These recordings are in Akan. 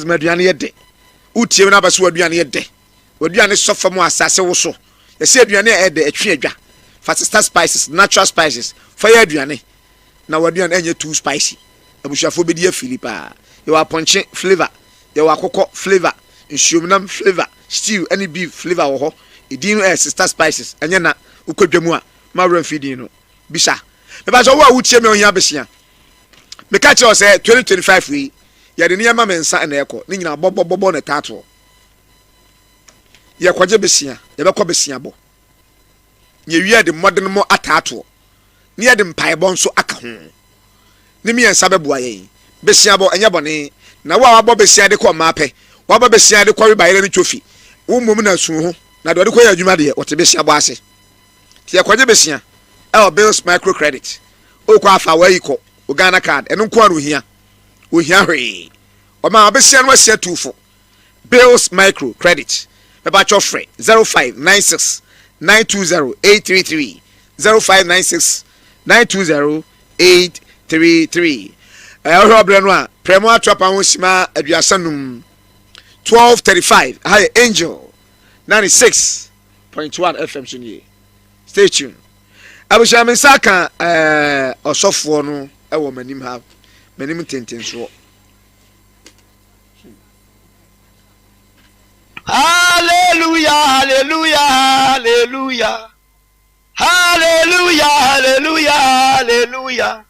Spices ma aduane yɛ dɛ. Wotie me na aba sɛ w'aduane yɛ dɛ. W'aduane sɔ fam a asase woso. Yɛsɛ aduane a ɛyɛ dɛ ɛtwe adwa. Fa Sister Spices, natural spices, fa yɛ aduane na w'aduane ɛnyɛ too spicy. Abusuafoɔ bɛdi afili paa. Yɛwɔ apɔnkye flavour, yɛwɔ akokɔ flavour, nsuomnam flavour, stew ne beef flavour wɔ hɔ. Edin no ɛyɛ Sister Spices, ɛnyɛ na. Wokɔ dwa mu a, mma wo werɛ mfiri din no. Bisa. Mepa kyɛw, wo a wotie me a ohia besia. Meka kyerɛ wo sɛ 2025 yi, yɛde nneɛma mmiɛnsa na ɛkɔ. Ne nyinaa bɔbɔbɔbɔ na ɛtaa toɔ. Yɛkɔgye besia, yɛbɛkɔ besia bɔ. Na yɛwie yɛde mmɔden mo ataa toɔ. Na yɛde mpaebɔ nso aka ho. Ne mmiɛnsa bɛboa yɛn. Besia bɔ ɛnyɛ bɔne. Na wo a wabɔ besia de kɔ mmaa pɛ, wabɔ besia de kɔwe bayerɛ ne twofi, wo mmom na su ho. Na deɛ ɔde kɔyɛ adwuma deɛ, ɔte besia bɔ ase. Nti yɛkɔgye besia ɛwɔ Bills Microcredit. Wokɔ afa w'ayi kɔ, wo Ghana card, ɛno nko ara na ohia. Ohia hwee. Ɔma abesia no asia tuufo. Bills Micro Credit. Mepakyɛw frɛ 0596 920 833, 0596 920 833. Ɛɛ wohwɛ ɔbrɛ no a, prɛmo ato apa ho sima 35, 12:35. Aha yɛ Angel 96.1 FM so nie. Stay tuned. Abusua, me nsa ka ɛɛ ɔsɔfoɔ no ɛwɔ m'anim ha, m'anim ntentensoɔ. Hallelujah, hallelujah, hallelujah. Hallelujah, hallelujah, hallelujah.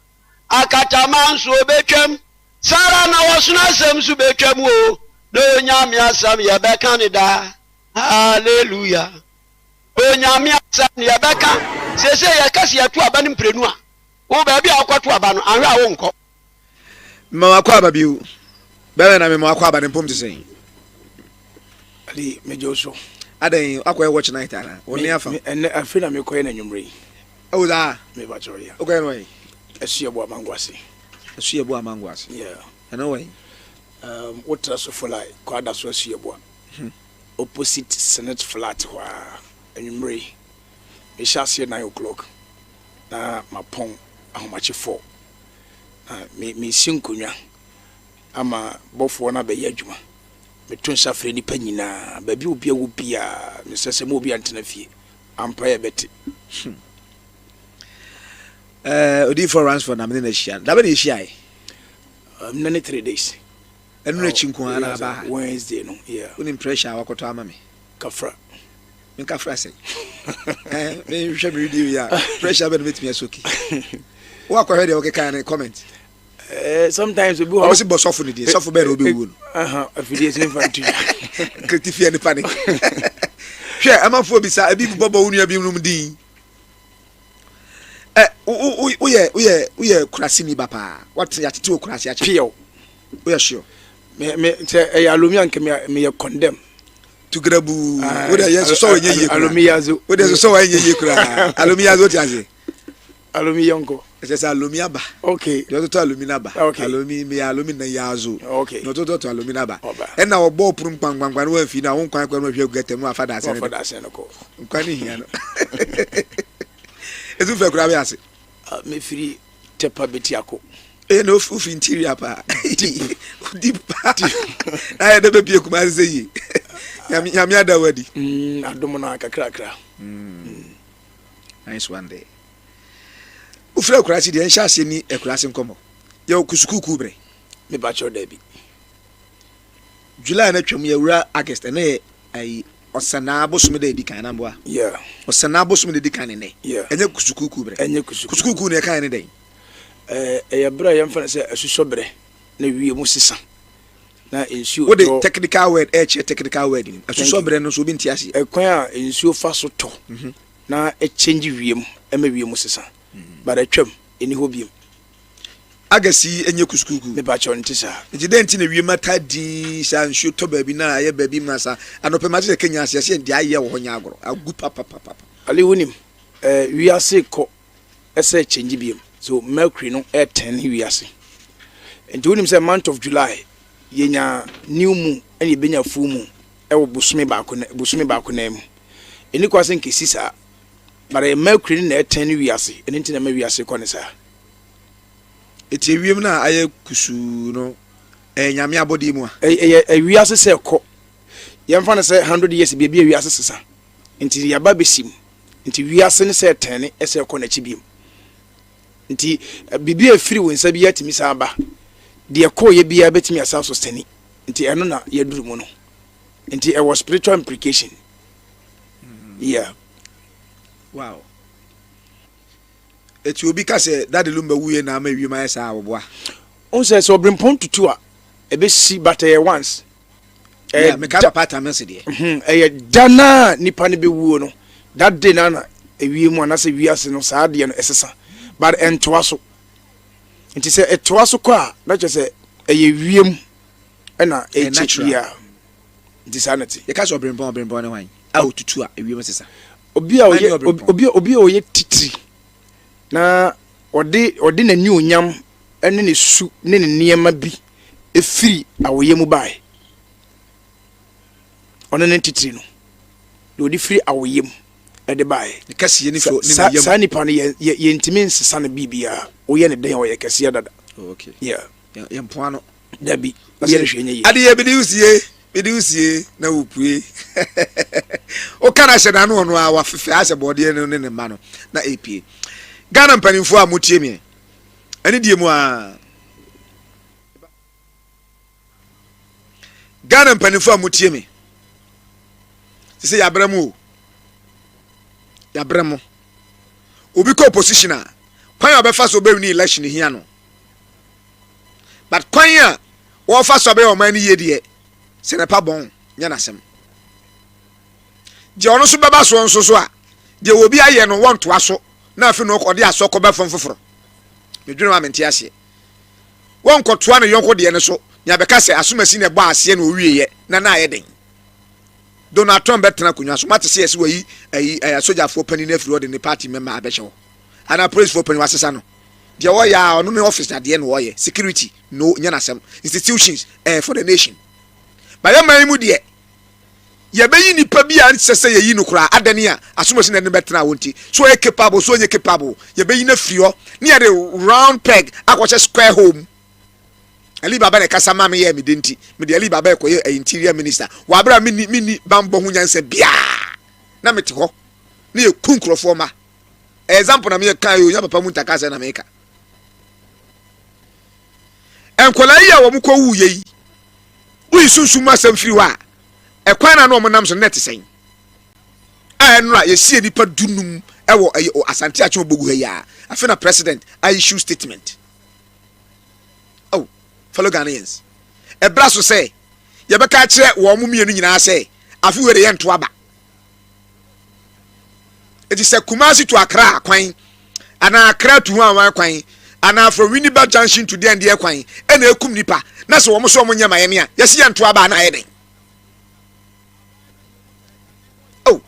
Akatama nso obetwam. Sara na wɔsono asɛm nso betwam o. Na Onyame asɛm yɛbɛka ne daa. Hallelujah. Onyame asɛm ne yɛbɛka. Seesei yɛka sɛ yɛto aba no mprenu a, wo baabi a wokɔto aba no, anhwɛ a wonkɔ. Mema wakɔ aba bio. Bɛrɛ na mema wakɔ aba ne mpom te sɛn? Ali, megye wo so. Adɛn, akɔyɛ watch night ana? Wo ne afa. Ɛnɛ afei na mekɔyɛ no anwummerɛ yi. Ɛwo saa? Meba kyerɛ ya. Wokɔyɛ no wɛn? Ɛso yɛ bo amango ase. Ɛso yɛ bo amango ase. Yeah. Ɛno wɛn? Wotra so folai kɔ ada so asu yɛ boa. Opposite Senate flat hɔ a anwummerɛ yi. Mehyɛ aseɛ 9 o'clock na mapɔn ahomakye 4. Na me mesi nkonnwa ama bɔfoɔ no abɛyɛ adwuma. Meto nsa frɛ nnipa nyinaa, baabi a obi wɔ biara, mesrɛ sɛ mo obi antena fie. Ampa yɛ bɛte. Odiyifoɔ Ransford na mene no ahyia. Da bɛ na yɛhyiaeɛ? Nnɛ ne 3 days. Ɛno n'akyi nko ara na aba ha. Wednesday no, yeah. Wonim pressure a wakɔtɔ ama me. Kafra. Menkafra sɛn? Menhwɛ me video yi a, pressure bɛ na mɛtumi asoki. Woakɔhwɛ deɛ wɔkeka ne comment. Sometimes obi hɔ. Ɔmo si bɔ sɔfo ne din, sɔfo bɛɛ na ɔbɛwuo no. Afidie si nfa ntu. Nkreti nipa ne. Hwɛ, amanfoɔ bisa, ebi bobɔbɔ wo nua bi nom din. Ɛ woyɛ kuraseni ba paa. Wate yɛatete wɔ kurase akyɛ. Pure. Woyɛ sure? Me sɛ ɛyɛ alomi anka me meyɛ condemn. Tugrabu. Wo de yɛ sosɔ wɔ nyɛ yie koraa. Alomi yazo. Wo de sosɔ wɔ nyɛ yie koraa. Alomi yazo wote ase. Alomi yɔnko. Ɛsɛ sɛ alomi aba. Deɛ ɔtotɔ alomi n'aba. Alomi meyɛ alomi na yazo. Na ɔtotɔ to alomi n'aba. Ɛna ɔbɔ ɔpono nkwankwankwan no wamfi na wo nkwan kwan no ahwɛ agu gata mu afa daase no. Wafa no kɔ. Nkwan ne hia no. Etu fɛ koraa bɛ ase. Mefiri Tepa Betiako. Ɛyɛ na ofi interior paa. Deep. Deep paa. Na yɛ dɛ bɛ pie kuma ase yie. Nyame nyame ada wadi. Adom no kakrakra. Nice one there. Wofiri akuraase deɛ nhyɛ aseɛ ni akuraase nkɔmmɔ. Yɛwɔ kusukuukuu berɛ. Mepa kyɛw daabi. July na twam yɛwura August, ɛnɛ yɛ ayi ɔsɛnaa bosome da edi kan anamboa. Yeah. Ɔsɛnaa bosome da edi kan ne nɛ. Yeah. Ɛnyɛ kusukuukuu berɛ. Ɛnyɛ kusukuukuu. Kusukuukuu na yɛka ne dɛn? Ɛyɛ berɛ a yɛmfa no sɛ asusɔ berɛ na wiem sesa na nsuo Wode tɔ. Technical word ɛkyerɛ technical word mu. Asusɔ berɛ no nso obi nte aseɛ. Ɛkwan a nsuo fa so tɔ na ɛkyɛngye wiem ɛma wiem sesa. But atwam, ɛni hɔ biom. August yi ɛnyɛ kusukuukuu. Mepa kyɛw, nte saa. Nti dɛn nti na wiem ata dinn saa, nsuo tɔ baabi na ayɛ baabi ma saa? Anɔpɛ mate sɛ Kenya ase yɛsɛ deɛ ayɛ wɔ hɔ nyɛ agorɔ, agu papapapa. Ali, wonim, wiase kɔ ɛsɛ kyɛngye biom. So Mercury no ɛtɛn ne wiase. Nti wonim sɛ month of July yɛnya new moon ɛna yɛbɛnya full moon ɛwɔ bosome baako nan mu. Ɛni kwa sɛ nkɛsi saa. But ɛyɛ Mercury no na ɛtɛn ne wiase. Ɛno nti na ɛma wiase kɔ ne saa. Eti ewiem no a ayɛ kusuu no. Ɛyɛ Nyame abɔdeɛ mu a. Ɛyɛ wiase sɛ ɛkɔ. Yɛmfa no sɛ 100 years baabi a wiase sesa. Nti yɛaba bɛsi mu. Nti wiase no sɛ ɛtɛne ɛsɛ ɛkɔ n'akyi biom. Nti biribi a ɛfiri wo nsa biara tumi san ba. Deɛ ɛkɔɔyɛ biara bɛtumi asan sostani. Nti ɛno na yɛaduru mu no. Nti ɛwɔ spiritual implication. Yeah. Wow. Eti obi ka sɛ Daddy Lumba wuiɛ na ama ewiem ayɛ saa a, wɔboa? Wohu sɛ sɛ ɔbrempɔn tutu a, ɛbɛsi but ɛyɛ once. Ɛyɛ yeah, meka papa Tamils deɛ. Mhm, ɛyɛ da no a nipa no bɛwuo no, that day no na ewie mu anaasɛ wiase no saa adeɛ no ɛsesa but ɛntoa so. Nti sɛ ɛtoa so kɔ a na kyerɛ sɛ ɛyɛ wiem ɛna ɛkyɛ yeah. Nti saa na ɛte. Yɛka sɛ ɔbrempɔn, ɔbrempɔn ne hwan? A ɔtutu a ewiem sesa. Obi a ɔyɛ obi obi a ɔyɛ titiri na ɔde ɔde n'anuonyam ne ne su ne ne nneɛma bi firi awoyɛ mu bae. Ɔno ne titiri no. Deɛ ɔde firi awoyɛ mu de bae. Ne kɛseɛ ne firi ne yam. Saa nipa no yɛ yɛ yɛntumi nsesa no biribiara. Woyɛ ne dɛn a ɔyɛ kɛseɛ dada. Oh, okay. Yeah. Yɛmpoa no. Dabi, woyɛ no hwee nyɛ yie. Adeɛ mede wo sie, mede wo sie na wopue. Woka no ahyɛ n'ano ɔno a wafefɛ asɛ bɔɔdeɛ no ne ne mma no na ɛpue. Ghana mpanimfoɔ a motie me ɛne die mu a Ghana mpanimfoɔ a motie me sɛ sɛ yɛabrɛ mo o yɛabrɛ mo obi kɔ opposition a kwan a ɔbɛfa so ɔbɛwini election hia no But kwan a wɔfa so abɛyɛ ɔman no yie deɛ, sɛ ne pa bɔn nyɛ n'asɛm. Deɛ ɔno nso bɛba soɔ nso so a, deɛ obi ayɛ no wɔntoa so na afei na ɔde asɔ kɔba fam foforɔ. Medwene ho a mente aseɛ. Wɔnkɔtoa ne yɔnko deɛ no so na abɛka sɛ asomasi na ɛbɔ aseɛ na ɔwieɛ na na ayɛ den. Donald Trump bɛtena akonnwa so mate sɛ yɛsɛ wayi ayi asogyafoɔ panin afiri hɔ de ne party member abɛhyɛ hɔ. Anaa polisifoɔ panin wasesa no. Deɛ ɔyɛ a ɔno ne office adeɛ na ɔyɛ security no nyɛ n'asɛm institutions ɛyɛ for the nation ba yɛ man yi mu deɛ yɛbɛyi nipa bi a nsɛ sɛ yɛyi no koraa adani a asomasi na ɛde bɛtena wɔn ti so ɔyɛ capable so ɔnyɛ capable yɛbɛyi no afiri hɔ ne yɛde round peg akɔhyɛ square hole mu Ali Baba na ɛkasa maa meyɛɛ me de nti mede Ali Baba ɛkɔyɛ interior minister wɔ abere a menni menni bambɔ ho nyansa biara na mete hɔ ne yɛku nkurɔfoɔ ma Example na meyɛ kan yi o, nya papa mu ntaka sɛ na meka. Nkwadaa yi a wɔn kɔ wu yɛ yi, woyi sunsun mu asɛm firi hɔ a, ɛkwan na na wɔn nam so na ɛte sɛn? A ɛnora yɛsie nipa dunum ɛwɔ ɛyɛ Asante Akyem Obogu ha yi a, afei na president a issue statement. Oh, fellow Ghanaians, ɛbra so sɛ yɛbɛka akyerɛ wɔn mmienu nyinaa sɛ afe wei de yɛnto aba. Eti sɛ Kumasi to Accra kwan anaa Accra to Huanwan kwan anaa from Winneba junction to deɛn deɛ kwan ɛna ekum nipa na sɛ wɔn so wɔn nyɛ ma yɛn a yɛsi yɛn to aba na ayɛ den. Oh,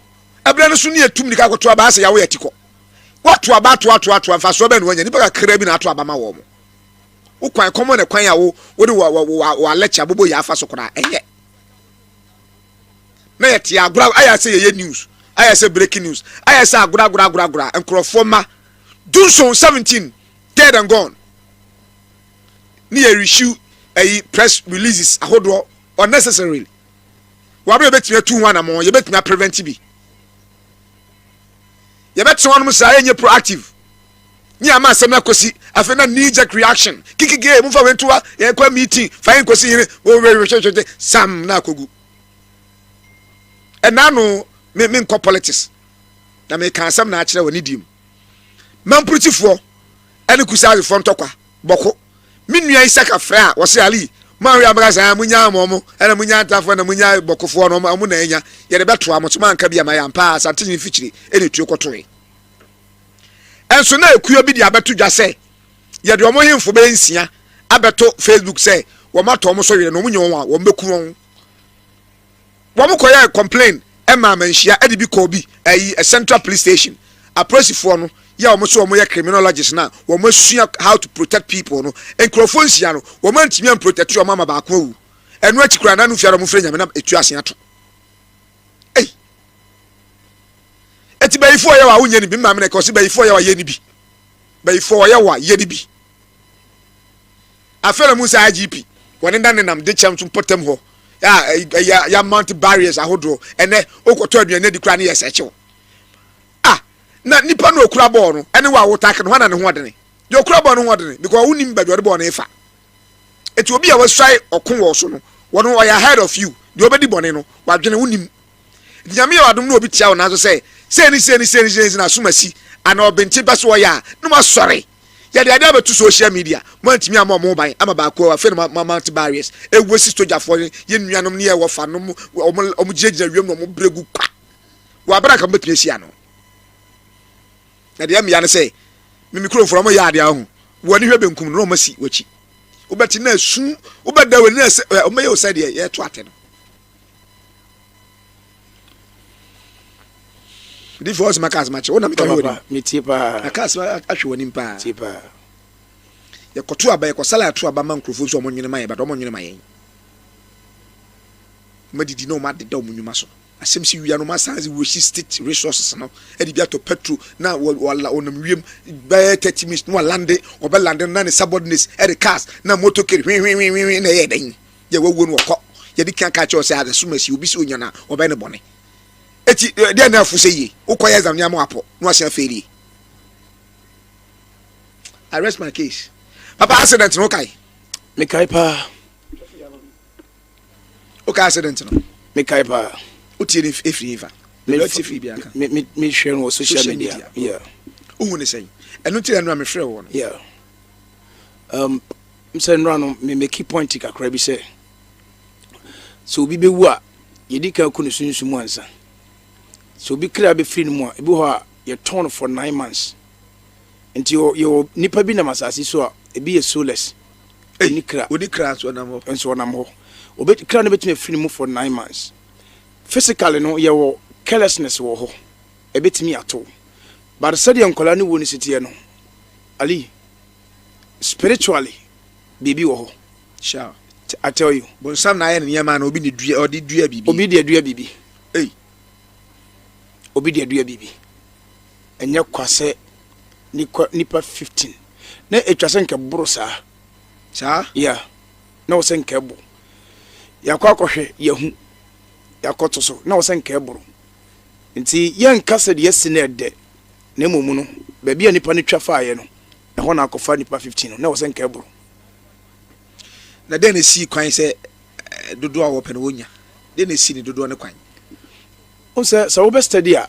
ɛbrɛ no so ne yɛtum nika akɔto aba asɛ yɛawo yɛ ti kɔ. Wɔto aba ato ato ato mfasoɔ bɛn na wɔanya nipa kakra bi na ato aba ma wɔn. Wo kwan kɔmɔ na kwan a wo wode wɔ wɔ wɔ wɔ alɛkyɛ abobo yɛ afa so koraa ɛnyɛ. na yɛte agorɔ ayɛ sɛ yɛyɛ news ayɛ sɛ breaking news ayɛ sɛ agorɔ agorɔ agorɔ agorɔ nkurɔfoɔ ma dunson 17 dead and gone ne yɛ issue ɛyi press releases ahodoɔ unnecessarily wɔabere yɛbɛtumi atu ho anamɔ yɛbɛtumi aprevent bi yɛbɛtena hɔnom saa yɛnyɛ proactive ne ama asɛm no akɔsi afei na knee jerk reaction kikikee momfa wei ntoa yɛnkɔ meeting fa yɛn nkɔsi hene wɔwɛwɛhwɛhwɛ sam na akɔgu ɛna no me menkɔ politics na meka asɛm na akyerɛ wɔ ne diem mampurutifoɔ ɛne kusasefoɔ ntɔkwa bɔko Me nua Isaka frɛ a, ɔse, Ali, moanhwɛ a mobɛka sɛ, ah, monyaa mo ɔmo, ɛna monyaa Ntafoɔ, ɛna monyaa Bɔkofoɔ no, ɔmo na anya, yɛde bɛtoa mo so, moanka bi ama yɛ ampa ara, Asante hene mfikyire ɛna etuo kɔtoe. Ɛnso na ekuo bi de abɛto dwa sɛ, yɛde ɔmo hemfo bɛyɛ nsia abɛto Facebook sɛ, wɔn atɔ ɔmo so werɛ na ɔmo nya wɔn a, wɔn bɛku wɔn. Wɔn kɔyɛɛ complain ɛmaa manhyia ɛde bi kɔɔ bi ɛyi central police station. Apolisifoɔ no yɛ wɔn sɛ wɔn yɛ criminologist na wɔn asua how to protect people no nkurɔfoɔ nsia no wɔn antumi amprotect wɔn ama baako awu. Ɛno akyi koraa nanu fiara wɔn frɛ nyame na etu ase ato. Ei! Eti bayifoɔ yɛ wɔ a wonyɛ ne bi maame na ɛka ɔsi bayifoɔ yɛ wɔ a yɛ ne bi. Bayifoɔ yɛ wɔ a yɛ ne bi. Afei na mu sɛ IGP. Wɔne da nenam de kyɛm so mpɔtam hɔ a ɛyɛ ya mount barriers ahodoɔ. Ɛnɛ wokɔtɔ aduane adi koraa ne yɛ sɛ kyew. Ah, na nipa no okura bɔɔl no ɛne wo a wotake no hɔ na ne ho ɔdene. Deɛ okura bɔɔl no ho ɔdene because wonim baabi ɔde bɔɔl no fa. Eti obi a wasuae ɔko wɔ so no, wɔn ɔyɛ ahead of you. Deɛ ɔbɛdi bɔne no, wadwene wonim. Nti Nyame yɛ wadom na obi tia wo nanso sɛ sei ne sei ne sei ne sei na asom asi anaa ɔbenten pɛ so ɔyɛ a na wasɔre. Yɛde ade abɛto social media, moantumi ammɔ ɔmo ho ban ama baako a afei na mo mount barriers ewu asi sogyafoɔ ne yɛn nuanom ne yɛn wɔfa nom ɔmo ɔmo gyinagyina wiem na ɔmo brɛ gu kwa wɔ abere a nka mobɛtumi asi ano. Na deɛ mmea ne sɛ mimi kuromfoɔ ɔmo yɛ adeɛ aho wɔ ani hwɛ benkum no na ɔmo asi w'akyi wobɛte na esu wobɛda w'ani na ɛsɛ ɔmo yɛ wo sɛ deɛ yɛto ate no. Difo ɔsɛ maka asɛm akyerɛ wo na meka hwɛ w'anim. Metie paa. Maka asɛm ahwɛ w'anim paa. Tie paa. Yɛkɔto aba yɛkɔsala ato aba ma nkurɔfoɔ nso ɔmo nwene ma yɛn but ɔmo nwene ma yɛn. Ɔmo adidi na ɔmo adeda ɔmo nnwuma so. Asɛm si wia no ɔmo asan de wɔsi state resources no ɛde bi atɔ petrol na wɔla ɔnam wiem bɛyɛ 30 minutes na wɔlande ɔbɛlande no na ne subordinates ɛde cars na motorcade hwehwehwehwe na ɛyɛ dɛn yɛ wawuo no wɔkɔ yɛde kan ka kyerɛ sɛ adasum asi obi sɛ onya na ɔbɛn ne bɔne eti deɛ na afu sɛ yie wokɔ yɛ exam nneɛma wapɔ na wahyɛ afei yie. I rest my case. Papa, accident no kae? Mekae paa. Wokae accident no? Mekae paa. Wotie ne ɛfiri hefa? Wotie firi bi aka? Mehwɛ no wɔ social media. Yeah. Wohu ne sɛn? Ɛno nti na ɛno a mefrɛ wɔ no. Yeah. Sɛ nnora no me make point kakra bi sɛ sɛ obi bɛwu a yɛdi kan ku ne sunsum ansa. Sɛ obi kra bɛfiri no mu a, ebi hɔ a yɛtɔn no for 9 months. Nti yɛwɔ nipa bi nam asase so a ebi yɛ soulless. Oni kra. Oni kra nso ɔnam hɔ. Nso ɔnam hɔ. Obe kra no bɛtumi afiri ne mu for 9 months. Physically no yɛwɔ carelessness wɔ hɔ. Ɛbɛtumi ato. But sɛdeɛ nkwadaa no wuo no si teɛ no, Ali, spiritually biribi wɔ hɔ. Sure. I tell you. Bonsam na ayɛ ne nneɛma na obi ne dua ɔde dua biribi. Obi de adua biribi. Ei. Obi de adua biribi. Ɛnyɛ kwa sɛ nipa nipa 15 na etwa sɛ nka boro saa. Saa? Yeah. Na wɔ sɛ nka ɛbo. Yɛakɔ akɔhwɛ yɛhu. Yɛakɔto so na wɔ sɛ nka ɛboro. Nti yɛnka sɛ deɛ asi no ɛdɛ na mmom no baabi a nipa no twa faeɛ no ɛhɔ na akɔfa nipa 15 no na wɔ sɛ nka ɛboro. Na dɛn na esii kwan sɛ dodoɔ a wɔpɛ no wɔnya? Dɛn na esii ne dodoɔ no kwan? Wo sɛ sɛ wobɛ study a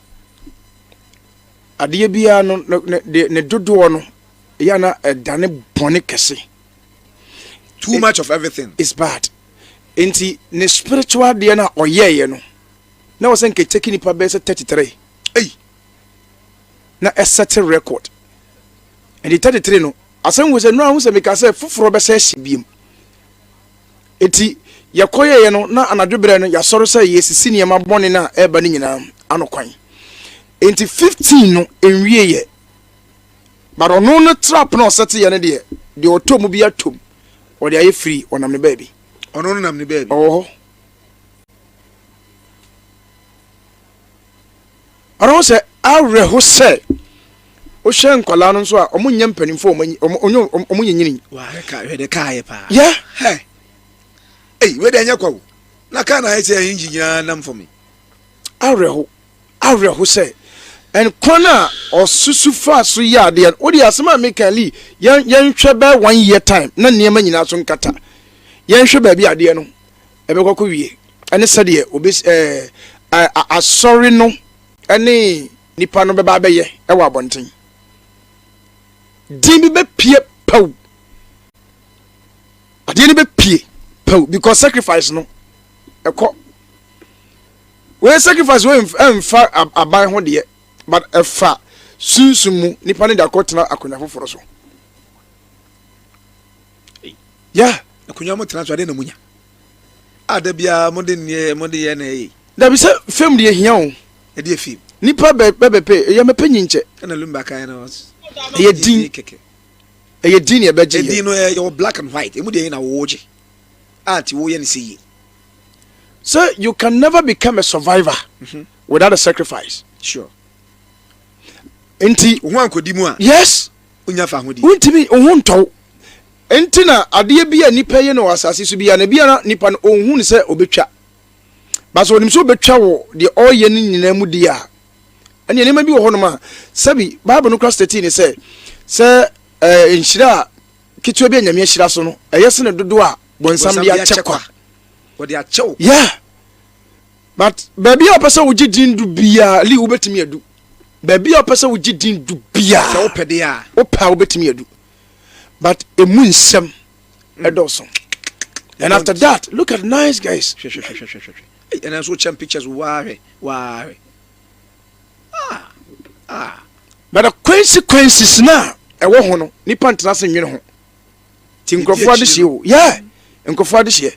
adeɛ biara no ne dodoɔ no ɛyɛ na ɛdane bɔne kɛse. Too much of everything is bad. Nti ne spiritual deɛ no a ɔyɛɛyɛ no na wɔ sɛ nka ɛtake nipa bɛyɛ sɛ 33. Ei. Na ɛsɛte record. Nti 33 no asɛm wo sɛ nnora ho sɛ meka sɛ foforɔ bɛsɛ ahye biem. Nti yɛkɔyɛeɛ no na anadwo berɛ no yɛasɔre sɛ yɛsisi nneɛma bɔne no a ɛreba no nyinaa ano kwan. Nti 15 no nwieɛ. But ɔno no trap na ɔsɛteɛ no deɛ deɛ ɔtɔ mu bi atɔ mu. Ɔde ayɛ free ɔnam ne baabi. Ɔno no nam ne baabi. Ɔwɔ hɔ. Ɔno sɛ awerɛho sɛ wohwɛ nkwadaa no nso a ɔmo nyɛ mpanimfoɔ ɔmo ɔmo ɔmo nyɛ nyini. Hwɛ de kaa yɛ paa. Yɛ. Hɛ. Ei wei de ɛnyɛ kwa o. Na kaa na ayɛ sɛ engine nyinaa nam fam yi. Awerɛho awerɛho sɛ nkwan a ɔsusu fa so yɛ adeɛ no wode asɛm a meka li yɛn yɛnhwɛ bɛyɛ one year time na nneɛma nyinaa so nkata yɛnhwɛ baabi adeɛ no ɛbɛkɔ akɔ wie ɛne sɛdeɛ obi ɛɛ asɔre no ɛne nipa no bɛba abɛyɛ ɛwɔ abɔnten din bi bɛpie pɛw adeɛ no bɛpie pɛw because sacrifice no ɛkɔ wei sacrifice wei ɛnfa aban ho deɛ but ɛfa sunsun mu nipa no de akɔ tena akonnwa foforɔ so yeah. Akonnwa mo tena so adeɛ na mo nya a da biara mo de nneɛ mo de yɛ na ɛyɛ. Dabi sɛ fam deɛ hia o. Ɛdeɛ fam. Nipa bɛ bɛ bɛ pɛ ɛyɛ mɛpɛ nyinkyɛ. Ɛna lumba kan no. Ɛyɛ din ɛyɛ din na ɛbɛgye yɛ. Ɛdin no ɛyɛ black and white emu deɛ yɛ na wɔgye a ti wɔyɛ ne sɛ yie. So you can never become a survivor mm -hmm. without a sacrifice. Sure. Nti. Ohun ankodi mu a. Yes. Onya fa ahodi. Wontumi ohun ntɔw. Enti na adeɛ bi a nipa yɛ no wɔ asase so biara no, ebia na nipa no ɔnhu no sɛ ɔbɛtwa. But sɛ ɔnim sɛ ɔbɛtwa wɔ deɛ ɔreyɛ no nyinaa mu deɛ a, ɛnneɛ nneɛma bi wɔ hɔnom a, sɛbi Bible no kora statii ne sɛ, sɛ ɛɛ nhyira a ketewa bi a Nyame ahyira so no, ɛyɛ sene dodoɔ a bɔnsam de akyɛ kwa. Wɔde akyɛ wo. Yeah. But baabi a wopɛ sɛ wogye din du biara, Lee, wobɛtumi adu. Baabi a wopɛ sɛ wogye din du biara. Sɛ wopɛ deɛ a. Wopɛ a wobɛtumi adu. But emu nsɛm ɛdɔɔso. And after that, look at nice guys. Hwɛ hwɛ hwɛ hwɛ hwɛ. Ɛnna nso kyɛm pictures waa hwɛ waa hwɛ. Ah ah. But the consequences na ɛwɔ ho no, nipa ntena ase nwene ho. Ti nkurɔfoɔ adehyeɛ o. Yeah, nkurɔfoɔ adehyeɛ.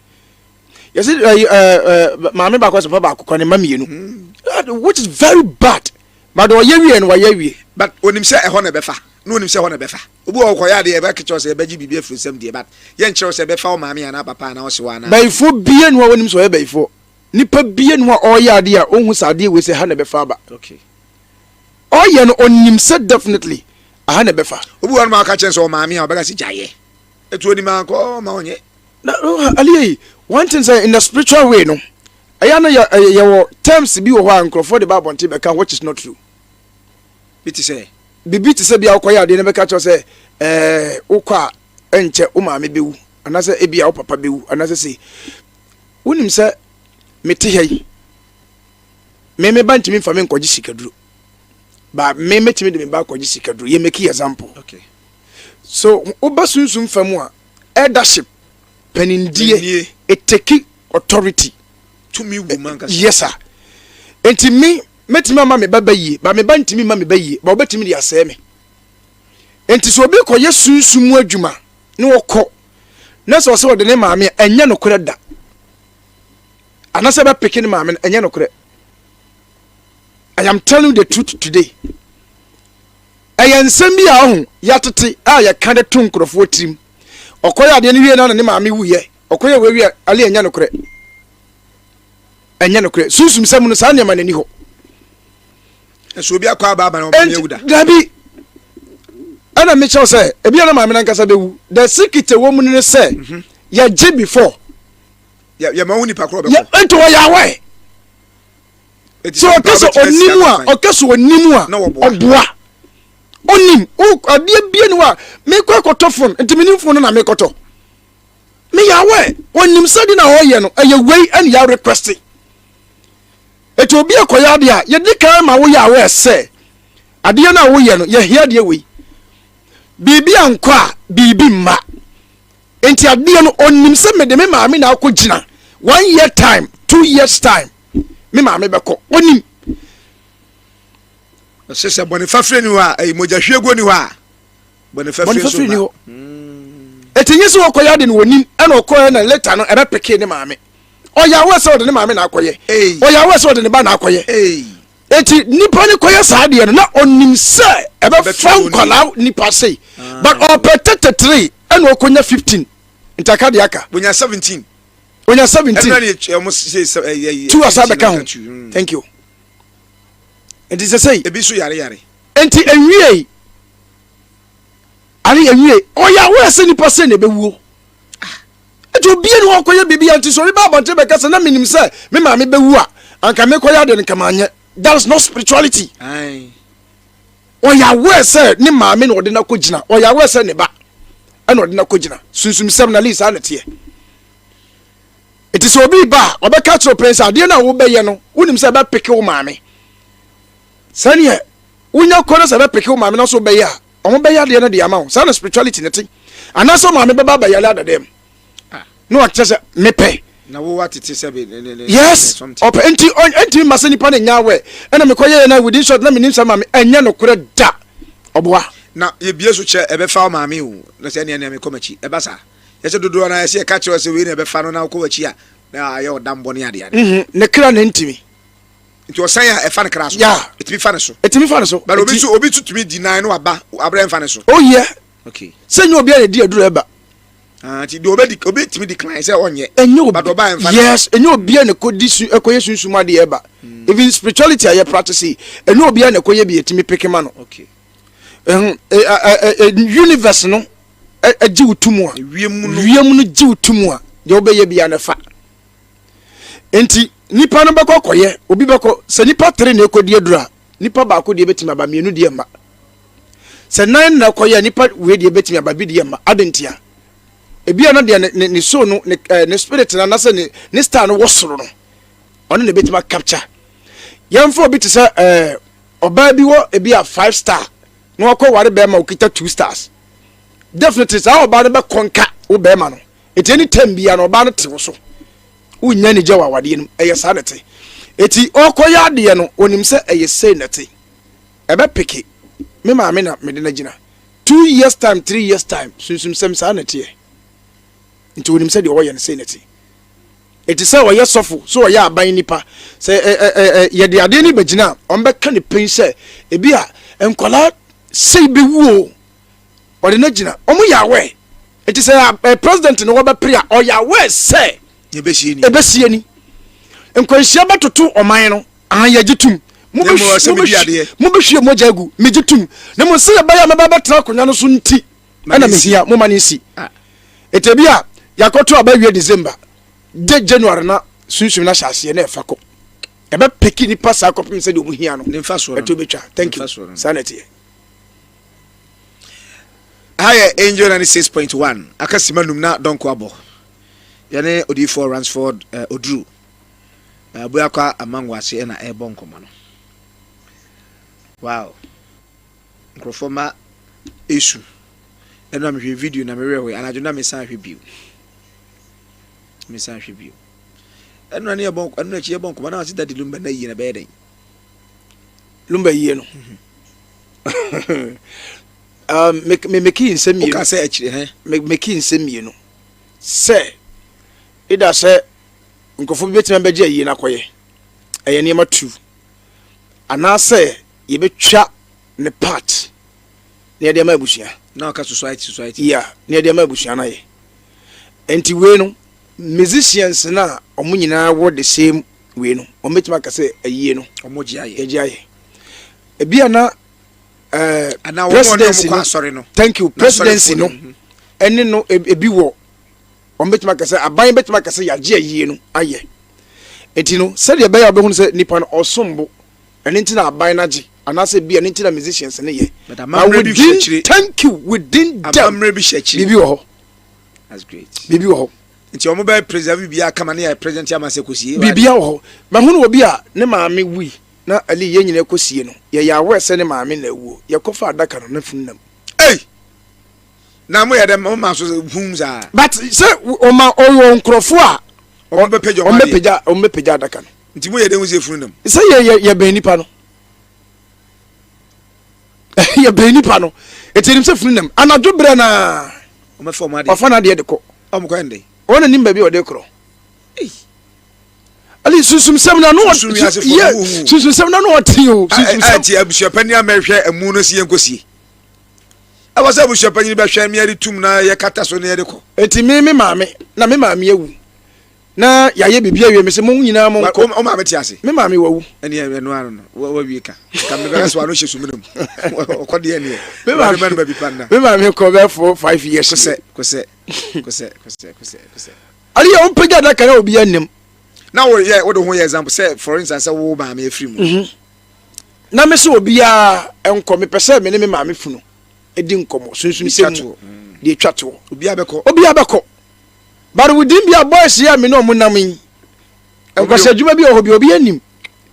Yɛsi ɛɛ ɛɛ maame baako asɛ papa baako kɔ ne mma mmienu. Which is very bad. But ɔyɛ wie no wayɛ wie. But onim sɛ ɛhɔ na ɛbɛfa. Na onim sɛ ɛhɔ na ɛbɛfa. Obi wɔ hɔ ɔkɔyɛ adeɛ yɛbɛka kyerɛ wo sɛ yɛbɛgye biribi afiri nsam deɛ but yɛnkyerɛ wo sɛ ɛbɛfa wo maame anaa papa anaa ɔsewa anaa. Bayifoɔ bia ni hɔ a wɔnim sɛ ɔyɛ bayifoɔ. Nipa bia ni hɔ a ɔreyɛ adeɛ a ɔnhu sɛ adeɛ wei sɛ ha na ɛbɛfa aba. Okay. Ɔyɛ no ɔnim sɛ definitely aha na ɛbɛfa. Obi wɔ hɔ nom a ɔka kyerɛ no sɛ ɔmaame a ɔbɛka sɛ gyaeɛ. Ɛtu onim a nka ɔma ɔnyɛ. Na Aliyi, one thing sɛ in the spiritual way no, ɛyɛ na yɛ yɛwɔ terms bi wɔ hɔ a nkurɔfoɔ de ba abɔnten bɛka which is not true. Bi te sɛ? Biribi te sɛ bi a wokɔyɛ adeɛ no bɛka kyerɛ sɛ ɛɛ wokɔ a ɛnkyɛ wo maame bɛwu anaasɛ ebi a wo papa bɛwu anaasɛ sei. Wonim sɛ mete ha yi, me me ba ntumi mfa me nkɔgye sikaduro. Ba me mɛtumi de me ba akɔgye sikaduro. Yɛ make example. Okay. So woba sunsum fa mu a eldership panindie eteki authority. Tumi wu mu ankasa. Yes sir. Nti me mɛtumi ama me ba ba yie ba me ba ntumi ma me ba yie ba ɔbɛtumi de asɛe me. Nti sɛ obi kɔyɛ sunsum mu adwuma na ɔkɔ na sɛ ɔsɛ ɔde ne maame a ɛnyɛ nokorɛ da anaasɛ ɛbɛpeke ne maame no ɛnyɛ nokorɛ. I am telling you the truth today. Ɛyɛ nsɛm bi a ɔho yɛatete a yɛka de to nkurɔfoɔ tirim. Ɔkɔyɛ adeɛ no wie na ne maame wuyɛ. Ɔkɔyɛ wei wie ale ɛnyɛ nokorɛ. Ɛnyɛ nokorɛ. Sunsum sɛm no saa nneɛma no ani hɔ. Ɛso obi akɔ aba aba na ɔmaame awu da. Dabi. Ɛna mekyerɛw sɛ ebi a na maame no ankasa bɛwu. The secret ɛwɔ mu no ne sɛ mhm. yɛgye before. Yɛma wo nipa korɔ bɛkɔ. Nti wɔyɛ aware. Sɛ ɔka sɛ ɔnim a, ɔka sɛ ɔnim a, ɔboa. Ɔnim. Adeɛ bie ni hɔ a, mekɔ akɔtɔ phone, nti menim phone no na mekɔtɔ. Meyɛ aware. Ɔnim sɛ de na ɔyɛ no, ɛyɛ wei ɛne yɛ request. Eti obi akɔyɛ adeɛ a, yɛdi kan ma woyɛ aware sɛ, adeɛ no a woyɛ no, yɛhia adeɛ wei. Biribi ankɔ a, biribi mma. Nti adeɛ no, ɔnim sɛ mede me maame na akɔ gyina one year time, 2 years time, me maame bɛkɔ. Ɔnim. Ɔsɛ sɛ bɔne fafiri ni hɔ a, ɛyi mogya hwieguo ni hɔ a, bɔne fafiri nso ni hɔ. Eti nye sɛ ɔkɔyɛ ade no wɔnim ɛna ɔkɔyɛ na later no ɛbɛpeke ne maame. Ɔyɛ awɛ sɛ ɔde ne maame na akɔyɛ. Ɔyɛ awɛ sɛ ɔde ne ba na akɔyɛ. Eti nipa ne kɔyɛ saa adeɛ no na ɔnim sɛ ɛbɛfa nkwadaa nipa sei. But ɔpɛ 33 ɛna ɔkɔnya 15 nti aka deɛ aka. Onya 17. Onya 17. Ɛna ne ɔmo sɛ ɛyɛ. Two asa bɛka ho. Thank you. Nti sɛ sɛyi. Ebi nso yare yare. Nti enwie ane enwie ɔyɛ awɛ sɛ nipa sɛ na ɛbɛwuo. Nti obie ne hɔ kɔyɛ biribi a nti sɛ obi ba abɔnten bɛka sɛ na menim sɛ me maame bɛwu a anka mekɔyɛ adeɛ no nka manyɛ. That is not spirituality. Ɔyɛ aware sɛ ne maame na ɔde no akɔgyina. Ɔyɛ aware sɛ ne ba ɛna ɔde no akɔgyina. Sunsumsɛm na lii saa na ɛteɛ. Nti sɛ obi ba a ɔbɛka kyerɛ ɔpɛn sɛ adeɛ no a wobɛyɛ no wonim sɛ ɛbɛpeke wo maame. Sɛneɛ wonya kɔ no sɛ ɛbɛpeke wo maame na so wobɛyɛ a ɔmo bɛyɛ adeɛ no de ama wo. Saa na spirituality no te. Anaasɛ wo maame bɛba abɛyare adada mu na wakyerɛ sɛ mepɛ. Na wo atete sɛ be ne ne Yes, ɔpɛ nti ɛntumi ma sɛ nipa no nya awɛ ɛna mekɔ yɛyɛ na within short na menim sɛ maame ɛnyɛ nokorɛ da ɔboa. Na yɛbie so kyɛ ɛbɛfa wo maame o na sɛ ɛneɛ nea mekɔ m'akyi ɛba saa yɛsɛ dodoɔ no yɛsɛ yɛka kyerɛ sɛ wei na ɛbɛfa no na wokɔ w'akyi a na ayɛ ɔdambɔ ne adeade. Mm ne kra na ntumi. Nti ɔsan a ɛfa ne kra so. Yeah. Ɛtumi fa ne so. Ɛtumi fa ne so. But obi nso obi nso tumi deny no waba abrɛ mfa ne so. Oh yeah. Okay. Sɛ nyɛ obi a na ɛdi aduro ɛba. Ah, nti deɛ obi obi tumi decline sɛ ɔnyɛ. Ɛnyɛ obi. But ɔba ɛmfa ne. Yes, ɛnyɛ obi a na ɛkɔ di su ɛkɔyɛ sunsum adeɛ ɛba. Even spirituality a yɛ practice yi, ɛnyɛ obi a na ɛkɔyɛ bi ɛtumi peke ma no. Okay. Ɛho ɛ ɛ ɛ universe no. gye wo to mu a, wiem no gye wo to mu a, deɛ wobɛyɛ biara no fa. Nti nipa no bɛkɔ kɔyɛ, obi bɛkɔ, sɛ nipa tere na ɛkɔdi aduru a, nipa baako deɛ bɛtumi aba, mmienu deɛ mma. Sɛ nan na ɛkɔyɛ nipa wei deɛ bɛtumi aba, bi deɛ mma. Ade ntia. Ebi a na deɛ ne ne ne soul no ne ɛɛ ne spirit no anasɛ ne ne star no wɔ soro no, ɔno na ebɛtumi acapture. Yɛmfa obi te sɛ ɛɛ ɔbaa bi wɔ ebi a five star na wakɔ ware bɛrima okita two stars. Definitely saa ɔbaa no bɛkɔnka wo bɛrima no. Eti any time biara no ɔbaa no te wo so. Wonnya anigye wɔ awadeɛ no mu. Ɛyɛ saa na ɛte. Eti ɔkɔyɛ adeɛ no onim sɛ ɛyɛ sei na ɛte. Ɛbɛpeke. Me maame na mede no agyina. 2 years time, 3 years time, sunsumsɛm saa na ɛteɛ. Nti onim sɛ deɛ ɔyɛ no sei na ɛte. Ɛte sɛ ɔyɛ sɔfo, sɛ ɔyɛ aban nipa, sɛ ɛ ɛ ɛ yɛde adeɛ no bɛgyina a, ɔmbɛka ne pɛn sɛ ebi a nkwadaa sei bɛwu o, ɔde no agyina. Ɔmo yɛ aware. Ɛte sɛ ɛ president no wɔbɛpere a, ɔyɛ aware sɛ ɛbɛsie ni. Nkwanhyia bɛtoto ɔman no, ah, yɛgye tum. Mobɛhwie mogya agu, megye tum. Na mmom sɛ yɛbɛyɛ a mɛba bɛtena akonnwa no so nti, ɛna mehia moma no nsi. Ɛtɛ bi a yɛakɔto aba wie December, gye January na sunsum no ahyɛ aseɛ na ɛfa kɔ. Ɛbɛpeki nipa saa kɔpem sɛdeɛ ɔmo hia no. Ɛto bɛtwa. Thank you. Saa na ɛteɛ. Ha yɛ Angel 96.1 aka sima num na dɔnko abɔ. Yɛne odiyifoɔ Ransford uh, Oduru uh, Abuakwa Amango ase ɛna ɛrebɔ nkɔmmɔ no. Wow. Nkurɔfoɔ ma esu. Ɛno a mehwɛ video na mewerɛ hɔ anadwo na mesan hwɛ bio. Mesan hwɛ bio. Ɛno na ne yɛbɔ ɛno akyi yɛbɔ nkɔmmɔ na ɔse Daddy Lumba na yie na bɛyɛ dɛn. Lumba yie no. Me meki nsɛm mmienu. Woka sɛ akyire hɛn. Me meki nsɛm mmienu. Sɛ ida sɛ nkurɔfoɔ bi bɛtumi abɛgye ayie no akɔyɛ ɛyɛ nneɛma tu anaasɛ yɛbɛtwa ne part na yɛde ama abusua. Na ɔka society society. Yeah, na yɛde ama abusua no ayɛ. Nti wei no musicians no a wɔn nyinaa wɔ the same wei no wɔn bɛtumi aka sɛ ayie no wɔn gye ayɛ. Yɛgye ayɛ. Ebi a na ɛɛ presidency no, thank you, presidency no ɛne no ebi wɔ wɔn bɛtumi aka sɛ aban bɛtumi aka sɛ yɛagye ayie no ayɛ. Eti no sɛdeɛ ɛbɛyɛ a wɔbɛhunu sɛ nipa no ɔsom bo, ɛne nti na aban no agye anaasɛ bi ɛne nti na musicians no yɛ. But within, thank you, within them biribi wɔ hɔ. That's great. Biribi wɔ hɔ. Nti wɔn bɛ preserve biribi akama ne yɛ present ama sɛ kɔsie. Biribi wɔ hɔ. Mahunu obi a ne maame wui na ali yɛn nyinaa kɔsie no, yɛyɛ aware sɛ ne maame na awuo. Yɛkɔfa adaka no na funu nam. Ei! Na mo yɛ dɛ mo ma so hum saa. But sɛ ɔma ɔyɔ nkurɔfoɔ a wɔn bɛpagya wɔn bɛpagya wɔn bɛpagya adaka no. Nti mo yɛ dɛ ho sɛ funu nam. Sɛ yɛ yɛ yɛbɛn nipa no. Yɛbɛn nipa no. Eti enim sɛ funu nam. Anadwo brɛ naa. Wɔn bɛfa wɔn adeɛ. Wafa n'adeɛ de kɔ. Wɔn kɔ ɛnde. Wɔn anim baabi a ɔde korɔ. Ali sunsumsɛm na no yɛ sunsumsɛm na no ɔte o. Sunsumsɛm. Ɛti abusuapanyin amɛhwɛ ɛmu no si yɛn kɔsie. Ɛwɔ sɛ abusuapanyin bɛhwɛ mi yɛde tum na yɛkata so na yɛde kɔ. Eti mi me maame na me maame awu na yɛayɛ biribi awie me sɛ mo nyinaa mo nkɔ. O maame te ase. Me maame wawu. Ɛni ɛno ano no wawie ka. Ka me bɛka so ano hyɛ sumina mu. Ɔkɔ deɛ neɛ. Me maame no baabi pa nna. Me maame kɔ bɛ 4, 5 years. Kosɛ kosɛ kosɛ kosɛ kosɛ kosɛ. Ali yɛ wɔn pagya adaka na obi anim. Na wo yɛ wo de ho yɛ example sɛ, for instance, sɛ wo maame afiri mu. Na me sɛ obiara nkɔ, mepɛ sɛ me ne me maame funu di nkɔmmɔ sunsum sɛ mu deɛ etwa toɔ. Obiara bɛkɔ. Obiara bɛkɔ. But within bi a boys yi a me ne ɔmo nam yi, nkwasi adwuma bi wɔ hɔ bi obi anim.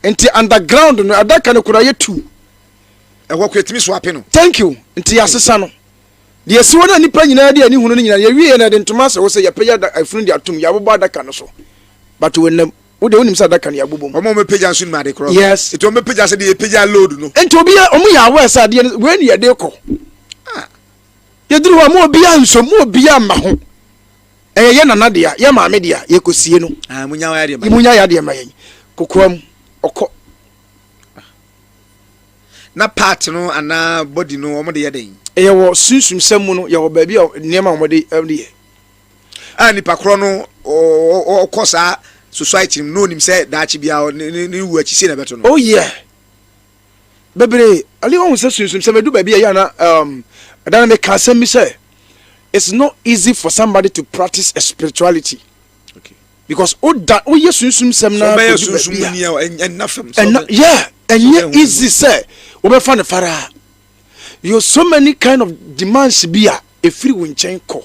Nti underground no adaka no koraa yɛ tu. Ɛhɔ kɔ etimi so ape no. Thank you. Nti yɛasesa no. Deɛ esi hɔ no a nnipa nyinaa de ani hunu no nyinaa, yɛwieɛ no yɛde ntoma asɛ hɔ sɛ yɛpagya afunu de atom, yɛabobɔ adaka no so. But wɔnnam. Wo deɛ wonim sɛ adaka no yɛabobɔ mu. Wɔn a wɔbɛpagya nso nim ade korɔ. Yes. Nti wɔbɛpagya sɛ deɛ yɛpagya load no. Nti obiara, wɔn yɛ aware sɛ adeɛ no, wei ne yɛde kɔ. Ah. Yɛduru hɔ a, mo obiara nsom, mo obiara mma ho. Ɛyɛ yɛ nana dea, yɛ maame dea, yɛkɔsie no. Ah, munya yɛ adeɛ ma yɛn. Munya yɛ adeɛ ma yɛn. Kokoam, ɔkɔ. Na part no anaa body no wɔn de yɛ dɛn? Ɛyɛ wɔ sunsumsɛm mu no, yɛwɔ baabi a nneɛma a wɔde de yɛ. A nipa korɔ no ɔkɔ saa society no na onim sɛ daakye biara ne ne wu akyi sei na ɛbɛto no. Oh yeah. Bebree, ɛne wɔn sɛ sunsumsɛm edu baabi a yɛ ana ɛda no meka asɛm bi sɛ. It's not easy for somebody to practice a spirituality. Okay. Because o da o yɛ sunsum sɛm na kò du baabi a ɛnna fam. Ɛnna yeah ɛnyɛ easy sɛ wɔbɛfa ne fara. You so many kind of demands bi a efiri wo nkyɛn kɔ.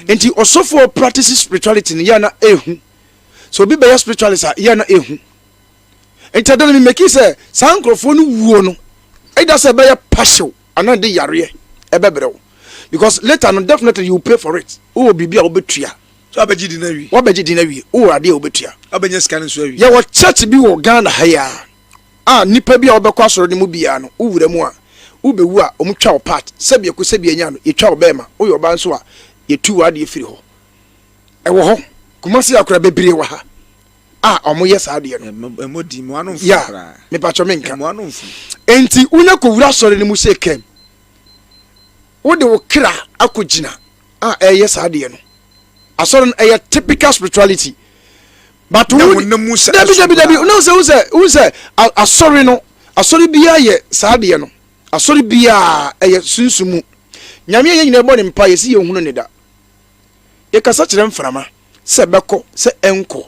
Nti ɔsɔfo practice spirituality no yɛ na ehu. So obi bɛyɛ spiritualist a yɛ na ehu. Nti ɛda no mi meki sɛ saa nkurɔfoɔ no wuo no ɛda sɛ ɛbɛyɛ partial anaa de yareɛ ɛbɛbrɛ wo because later no definitely you pay for it. Wowɔ biribi a wobɛtua. So wabɛgye di no awie. Wabɛgye di no awie. Wowɔ adeɛ a wobɛtua. Wabɛnya sika no nso awie. Yɛwɔ church bi wɔ Ghana ha yi a a nipa bi a wɔbɛkɔ asɔre no mu biara no wowura mu a wobɛwu a wɔtwa wo part sɛbi ɛko sɛbi anya no yɛtwa wo bɛɛma woyɛ ɔbaa nso a yɛtu w'adeɛ firi hɔ. Ɛwɔ hɔ. Kumasi akora bebree wɔ ha a wɔyɛ saa adeɛ no. Ɛmɔ di mmoa no mfo koraa. Mepatwɔ menka. Mmoa no mfo. Enti wonya kɔwura asɔre no mu sɛ kɛm wode wo kra akɔgyina a ɛyɛ saa adeɛ no. Asɔre no ɛyɛ typical spirituality. But wo dabi dabi dabi wo sɛ wo sɛ wo sɛ asɔre no asɔre biara yɛ saa adeɛ no. Asɔre biara ɛyɛ sunsum mu. Nyame a yɛn nyinaa bɔ ne mpa yɛsi yɛn hunu ne da. Yɛkasa kyerɛ mframa sɛ ɛbɛkɔ sɛ ɛnkɔ.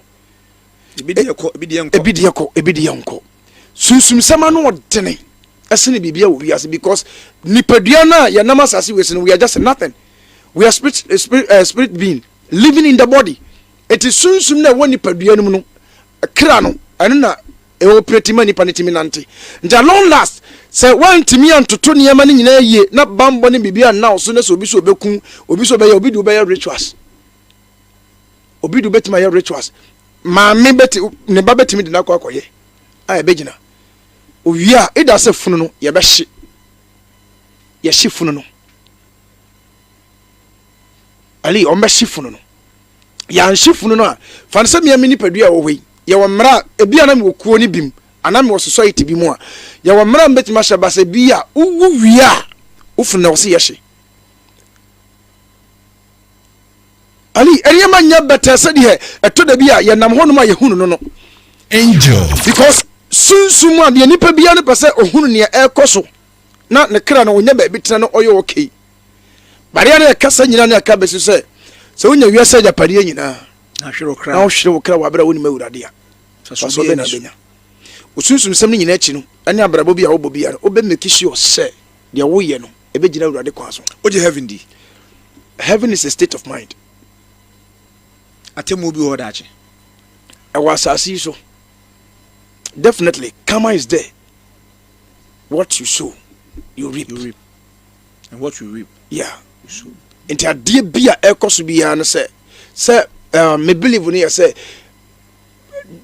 Ebi deɛ kɔ, ebi deɛ nkɔ. Ebi deɛ kɔ, ebi deɛ nkɔ. Sunsumsɛm ano ɔdene ɛsene biribi a wɔ wiase because nipadua no a yɛnam asase wei so no we are just nothing. We are spirit, eh, spirit, uh, spirit being living in the body. Eti sunsum na ɛwɔ nipadua no mu no kra no ɛno na ɛoperate ma nipa no tumi nante. Nti at long last sɛ woantumi antoto nneɛma no nyinaa yie na bammɔ ne biribi anna wo so na sɛ obi sɛ ɔbɛku obi sɛ ɔbɛyɛ obi de wobɛyɛ rituals obi de wobɛtumi ayɛ rituals maame bɛti ne ba bɛtumi de no akɔ akɔyɛ a ɛbɛgyina owie a ɛda sɛ funu no yɛbɛhye yɛhye funu no Ali ɔmbɛhye funu no yɛanhye funu no a, fa no sɛ me ara me nipadua a ɛwɔ hɔ yi, yɛwɔ mmara a, ebi a na mewɔ kuo no bi mu, anaa mewɔ society bi mu a, yɛwɔ mmara a mebɛtumi ahyɛ ba sɛ bi a wowu wie a, wo funu na ɛwɔ sɛ yɛhye. Ali, nneɛma nyɛ bɛtɛɛ sɛdeɛ ɛtɔ da bi a yɛnam hɔnom a yɛhunu no no. Angel. Because sunsum a deɛ nipa biara no pɛ sɛ ɔhunu nea ɛrekɔ so na ne kra no ɔnya baabi tena no ɔyɛ okay. Bareɛ no ɛkasa nyinaa ne aka bɛsi sɛ, sɛ wonya wiase agyapadeɛ nyinaa na wohwere wo kra wɔ aberɛ a wonim Awurade a, mfasoɔ bɛn na wobɛnya? Wo sunsumsɛm no nyinaa akyi no, ɛne abrabɔ bi a wobɔ biara no, wobɛ make sure sɛ deɛ woyɛ no ɛbɛgyina Awurade kwan so. Wogye heaven di? Heaven is a state of mind. Atemmuo bi wɔ hɔ daakye? Ɛwɔ asase yi so. Definitely, karma is there. What you sow, you reap. You reap. And what you reap. Yeah. You sow. Nti adeɛ bi a ɛkɔ so biara no sɛ sɛ uh, me believe no yɛ sɛ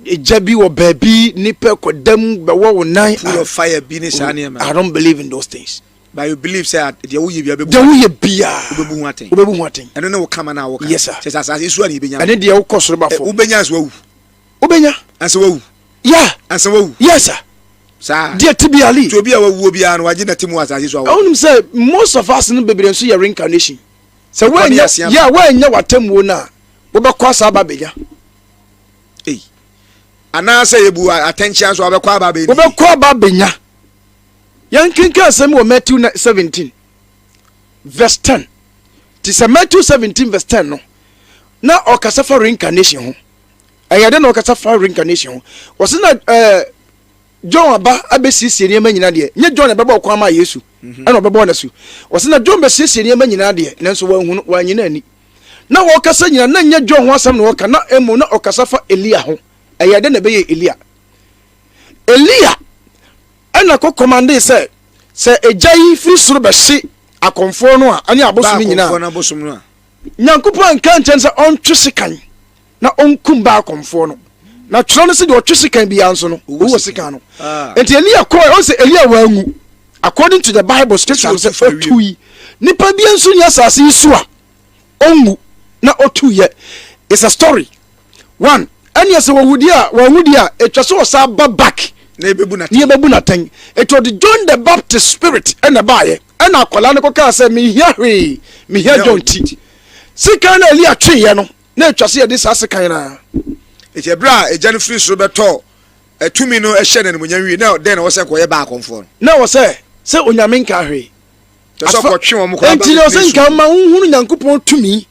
egya bi wɔ baabi nipa kɔ dam bɛwɔ wo nan. Pool of fire bi ne saa nneɛma. I don't believe in those things. But you believe sɛ deɛ woyɛ bia bɛbu. Deɛ woyɛ bia. Wobɛbu ho atɛn. Wobɛbu ho atɛn. Ɛno ne wo kama na woka. Yes sir. Sɛ sɛ asase so a na ebenya. Ɛne deɛ wokɔ soro ba fam. Wobɛnya nso wawu. Wobɛnya. Ansa wawu. Yeah. Ansa wawu. Yes sir. Saa. Deɛ ti bi ali. Nti obi a wawuo biara no wagye nɛte mu wɔ asase so a. Wonim sɛ most of us no bebree nso yɛ reincarnation. Sɛ woanya yeah woanya w'atemmuo no a wobɛkɔ asa aba abɛnya. Ei. Anaasɛ yɛbu atɛnkyea nso a wobɛkɔ aba abɛnya. Wobɛkɔ aba abɛnya. Yɛnkenkan asɛm wɔ Matthew 17 verse 10. Ti sɛ Matthew 17 verse 10 no na ɔkasa fa reincarnation ho. Ɛyɛ dɛ na ɔkasa fa reincarnation ho. Wɔsi na ɛɛ eh, John aba abɛsiesie nneɛma nyinaa deɛ, nyɛ John na ɛbɛbɔ ɔkwan maa Yesu, mhm. ɛna ɔbɛbɔɔ n'asu. Wɔsi na John bɛsiesie nneɛma nyinaa deɛ, nanso wɔanhu no, wɔanyi no ani. Na wɔkasa nyinaa, na nyɛ John ho asɛm na wɔka, na mmom na ɔkasa fa Elia ho. Ɛyɛ dɛ na ɛbɛyɛ Elia. Elia ɛna kɔ kɔmande sɛ, sɛ egya yi firi soro bɛhye akɔmfoɔ no a, ɛne abosom nyinaa. Nyankopɔn anka ankyerɛ no sɛ ɔntwe sekan na ɔnkum Baal kɔmfoɔ no. Na twerɛ no sɛ deɛ ɔtwe sekan biara nso no, owu wɔ sekan no. Ah. Nti Elia kɔɛ, ɔn sɛ Elia wanwu. According to the Bible scripture no sɛ ɔtui. Nipa biara nso ni asase yi so a ɔnwu na ɔtuiɛ. It's a story. One, ɛneɛ sɛ wɔwu deɛ a, wanwu deɛ a, ɛtwa sɛ ɔsan ba back. Na yɛbɛbu no atɛn. Na yɛbɛbu no atɛn. Ɛti ɔde John the Baptist spirit ɛna ɛbaeɛ. Ɛna akwadaa no kɔkaa sɛ, menhia hwee, mehia John ti. Sekan no a Elia tweeɛ no, na ɛtwa sɛ yɛde saa sekan no ara. Enti ɛberɛ a Agya no firi soro bɛtɔɔ tumi no hyɛɛ no animuonyam wie, na dɛn na ɛwɔ sɛ nka ɔyɛ baa akɔmfoɔ no? Na ɛwɔ sɛ, sɛ Onyame nkaa hwee. Kyɛ sɛ ɔkɔtwe wɔn koraa ba. Enti na ɔsɛ nka ma wohunu Nyankopɔn tumi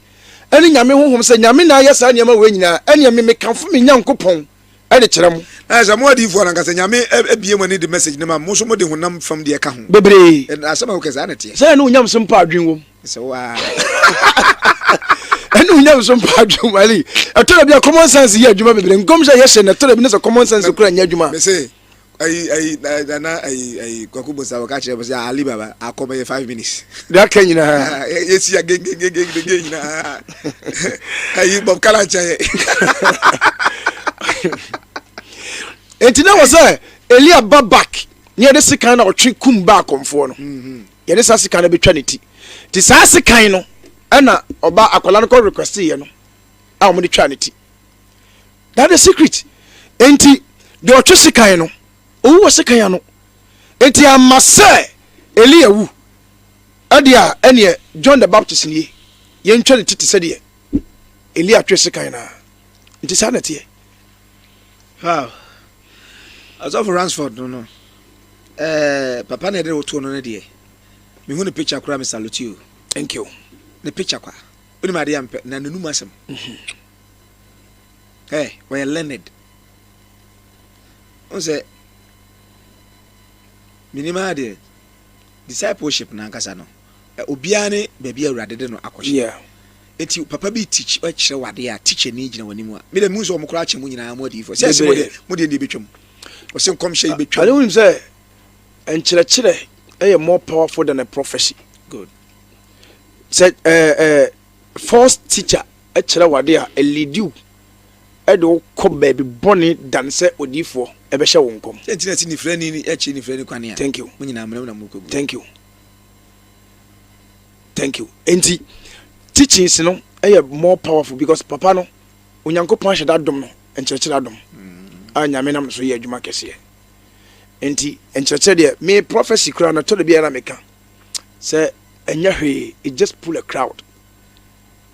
ne Nyame honhom sɛ Nyame na ayɛ saa nneɛma wei nyinaa, ɛneɛ me mekamfo me Nyankopɔn de kyerɛ mo. Na sɛ mo adiyifoɔ no ankasa Nyame abue mo ani de message no ma mo, mo nso mode honam fam deɛ ka ho. Bebree. Asɛm a woka saa na ɛteɛ. Sɛ ɛne onyamesom pa adwene wom. Sɛ wo ara. Ɛne onyamesom pa adwene wom. Ali, ɛtɔ da bi a common sense yɛ adwuma bebree. Nkɔmhyɛ a yɛhyɛ no ɛtɔ da bi na sɛ common sense kura nyɛ adwuma. Mese, ayi ayi nana ayi ayi kwaku bosa wɔka kyerɛ mo sɛ ali baba akɔ bɛyɛ 5 minutes. Deɛ aka nyinaa. Yɛsi ya gengengengenge nyinaa. Ayi Bob Kala nkyɛn yɛ. Enti na wɔ sɛ Elia ba back ne yɛde sekan na ɔtwe kum ba akɔmfoɔ no. Yɛde saa sekan no bɛtwa ne ti. Nti saa sekan no ɛna ɔba akwadaa no kɔ request yɛ no a wɔde twa ne ti. That the secret. Enti deɛ ɔtwe sekan no owu wɔ sekan ano. Enti ama sɛ Elia wu ɛdeɛ a ɛneɛ John the Baptist nie yɛntwa ne ti te sɛ deɛ Elia twe sekan no a. Nti saa na ɛteɛ. Wow. Ɔsɔfo Ransford no, papa na ɛde wotoɔ no no deɛ, mehu ne picture koraa me salute you. Thank you. Ne picture kwa. Wonim adeɛ a mpɛ na n'anum asɛm. Ɔyɛ learned. Wo sɛ menim ara deɛ discipleship n'ankasa no, obiara ne baabi a Awurade de no akɔhyɛ. Eti papa bi teach kyerɛ wo adeɛ a teacher ni gyina w'anim a, me deɛ mehu sɛ wɔn koraa kyɛ mo nyinaa mo adiyifoɔ. Sɛ ɛsɛ mo deɛ ebɛtwam. Ɔsɛ nkɔmhyɛ yi bɛtwam. Ade wonim sɛ nkyerɛkyerɛ yɛ more powerful than a prophecy. Good. Sɛ false teacher kyerɛ wo ade a, ɛlead you ɛde wo kɔ baabi bɔne dan sɛ odiyifoɔ ɛbɛhyɛ wo nkɔm. Sɛ nti na ɛsɛ nifirani akyiri nifirani kwane a. Thank you. Mo nyinaa mmerɛ mu na mo kɔ gu. Thank you. Thank you. Enti teachings no ɛyɛ more powerful because papa no Onyankopɔn ahyɛ da adom no nkyerɛkyerɛ adom a Nyame nam no so yɛ adwuma kɛseɛ. Enti nkyerɛkyerɛ deɛ me prophecy koraa no ɛtɔ da biara na meka sɛ ɛnyɛ hwee, it just pull a crowd,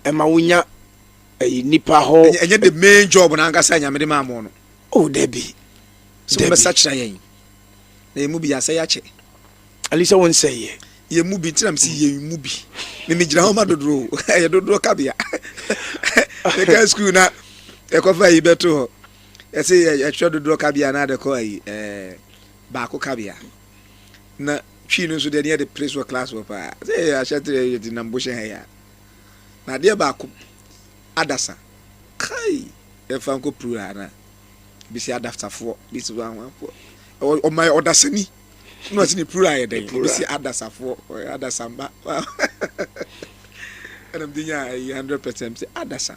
ɛma wonya ɛyi nipa hɔ. Ɛnyɛ the main job na ankasa Nyame de maa mo no. Oh dabi. Sɛ mo bɛsa kyerɛ yɛn na yɛn mu bi yɛasɛ yɛakyɛ. Ali sɛ wo nsɛ yɛ. Yɛn mu bi ntina mi si yɛn mu bi. Mimi gyina hɔ ma dodoɔ o, ɛyɛ dodoɔ kabea. Meka school na ɛkɔfa yi bɛto hɔ. Yɛsɛ yɛtwerɛ dodoɔ kabea na adekɔ ayi baako kabea. Na twi no nso deɛ ne yɛde pere so wɔ class hɔ paa. Sɛ yɛ ahyɛ tere yɛ de nam bohyɛ ha yi a. Na adeɛ baako adasa. Kai yɛfa nkɔ plural na bi si adasafoɔ bi si ahoafoɔ. Ɔma ɔdasani. Na ɔsi ne plural yɛ dɛn? Ebi si adasafoɔ, adasamba. Ɛna mede nya ayi 100% sɛ adasa.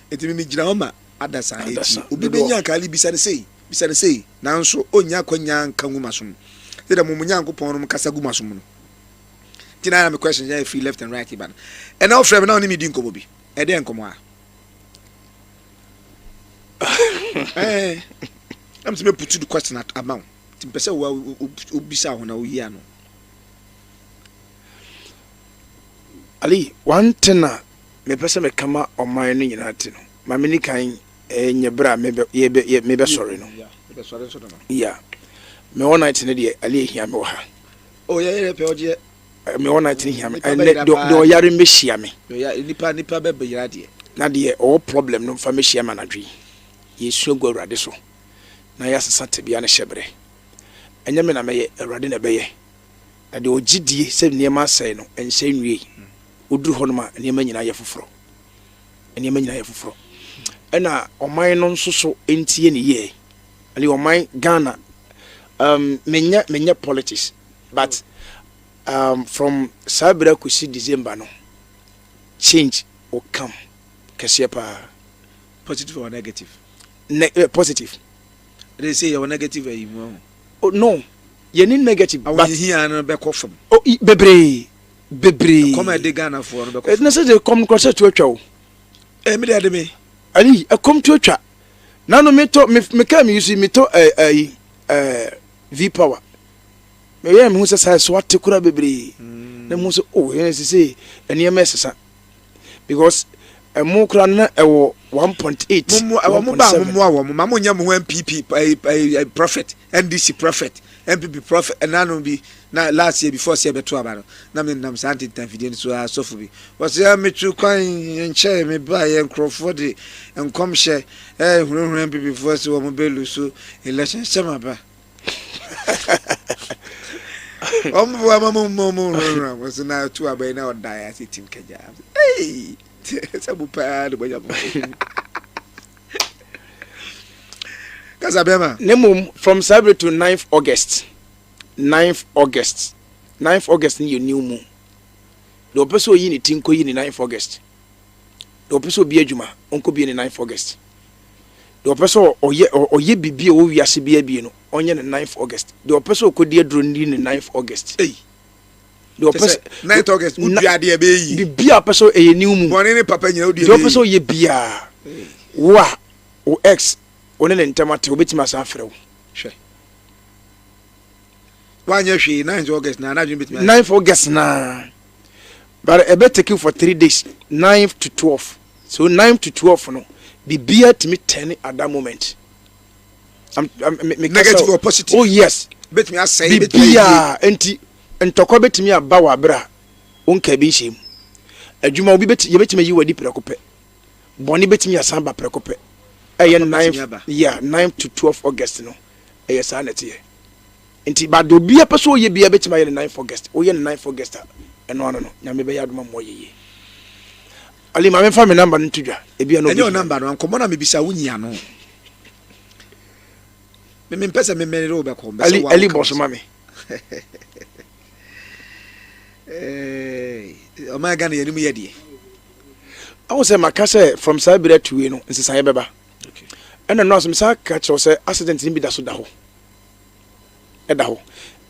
Enti mimi gyina hɔ ma adasa eti. Obi benya nkaale bisa ne sei, bisa ne sei, nanso onnya akwanya nka ngu masom. Sɛ dɛ mo mo Nyankopɔn no kasa gu masom no. Nti na me question yɛ free left and right ba no. Ɛna ɔfrɛ me na ɔne me di nkɔmmɔ bi. Ɛdɛ nkɔmmɔ a. Ɛm sɛ mɛputu the question ama wo. Nti mpɛ sɛ wobisa ho na woyi ano. Ali, one thing a mepɛ sɛ meka ma ɔman no nyinaa te no, ma me ni kan nyɛ berɛ a mebɛsɔre no. Yeah. Me all night no deɛ, Ali ehia me wɔ ha. Oh, yeah, yeah, pɛ ɔgyeɛ. Me all night no hia me. Ɛnɛ deɛ ɔyare mbɛhyia me. Nipa nipa bɛbɛyera deɛ. Na deɛ ɔwɔ problem no mfa mbɛhyia me anadwo yi. Yɛsua gu Awurade so na yɛasesa tebea no hyɛberɛ. Ɛnyɛ me na mɛyɛ, Awurade na ɛbɛyɛ. Na deɛ ɔgye die sɛ nneɛma asɛe no, ɛnsɛe nwiei. Woduru hɔnom a, nneɛma nyinaa yɛ foforɔ. Nneɛma nyinaa yɛ foforɔ. Ɛna ɔman no nso so ntie ne yie. Ɛne ɔman Ghana, menyɛ politics, but from saa berɛ akɔsi December no, change will come kɛseɛ paa. Positive or negative? Positive. They say yɛwɔ negative ayi mu ahu. Oh, no, yɛni negative. But ahohiahia no bɛkɔ fam. Oh, bebree bebree. Ɛkɔm a ɛde Ghanafoɔ no bɛkɔ fam. Na sɛ de ɛkɔm no koraa sɛ to atwa o. Mi de ɛde me. Ali, ɛkɔm to atwa. Nanu metɔ me me kaa mi yusu metɔ ɛyi V power. Meyɛ me ho sɛ saa so ate koraa bebree. Na mo sɛ oh yɛn sɛ nneɛma ɛsesa because ɛmo koraa no na ɛwɔ 1.8. Mo ɛwɔ mo ba mo mmoa wɔn ma mo nyɛ mo ho NPP prophet, NDC prophet. NPP prɔfɛt ɛnanom bi na last year before sɛ yɛbɛto aba no na me nam saa ntentanfidie no so ara sɔfo bi wɔsɛ ah metu kwan nkyɛe me ba yɛ nkurɔfoɔ de nkɔmhyɛ ɛɛ hunahuna NPP foɔ sɛ wɔn bɛ lusu election hyɛ ma ba wɔn bo ama mo mmɔ mo hunahuna mo so na tu aba yi na ɔda yɛ ase tim kagya ei sɛ mo paa de bɔnya mo Kasa bɛma. Na mmom from saa bere to ninth August, ninth August, ninth August no yɛ new moon. Deɛ ɔpɛ sɛ ɔyi ne ti nkɔyi ne ninth August. Deɛ ɔpɛ sɛ ɔbi adwuma ɔnkɔbie ne ninth August. Deɛ ɔpɛ sɛ ɔyɛ ɔyɛ biribi a ɛwɔ wiase biara bie no ɔnyɛ ne ninth August. Deɛ ɔpɛ sɛ ɔkɔdi aduro no di ne ninth August. Ei. Deɛ ɔpɛ sɛ ninth August wodua adeɛ ɛbɛyɛ yie. Biribi a ɔpɛ sɛ ɛyɛ new moon. Bɔne ne papa nyina wodua ɛbɛyɛ yie. Deɛ ɔpɛ sɛ ɔyɛ biara wo a wo ex wo ne ne ntam ate obetumi asan afrɛ wo. Hwɛ. Wanyɛ hwee 9th August na anadwene betumi ayɛ. 9th August na but ɛbɛ take you for 3 days 9th to 12 so 9th to 12 no biribiara tumi turn at that moment. I'm, I'm, me, me Negative or positive. Oh yes. Betumi asɛe betumi ayɛ yie. Biribiara nti ntɔkwa betumi aba wɔ abere a wonka bi nhyɛ mu. Adwuma obi bɛti yɛbɛtumi ayi wɔ adi prɛko pɛ. Bɔne bɛtumi asan aba prɛko pɛ. Ɛyɛ ninth, yeah, ninth to twelve August no, ɛyɛ saa na ɛteɛ. Nti, but deɛ obiara pɛ sɛ ɔyɛ biara bɛtumi ayɛ no ninth August. Woyɛ no ninth August a, ɛno ano no, Nyame bɛyɛ adom ama woayɛ yie. Ali, ma memfa me number no nto dwa. Ebia na obi Ɛnyɛ wo hia. number no, nkɔmmɔ no a mebisa wo nyi ano. Me mempɛ sɛ me mene wo bɛkɔ, mpɛ sɛ Ali, wo a Ali woka bɔ so w'asɛm. ma me. Ɔman Ghana yɛn anim yɛ deɛ. Ahu sɛ maka sɛ from saa bere atuwe no nsesaeɛ bɛba. Ɛna no aso mesan ka kyerɛw sɛ accident no bi da so da hɔ. Ɛda hɔ.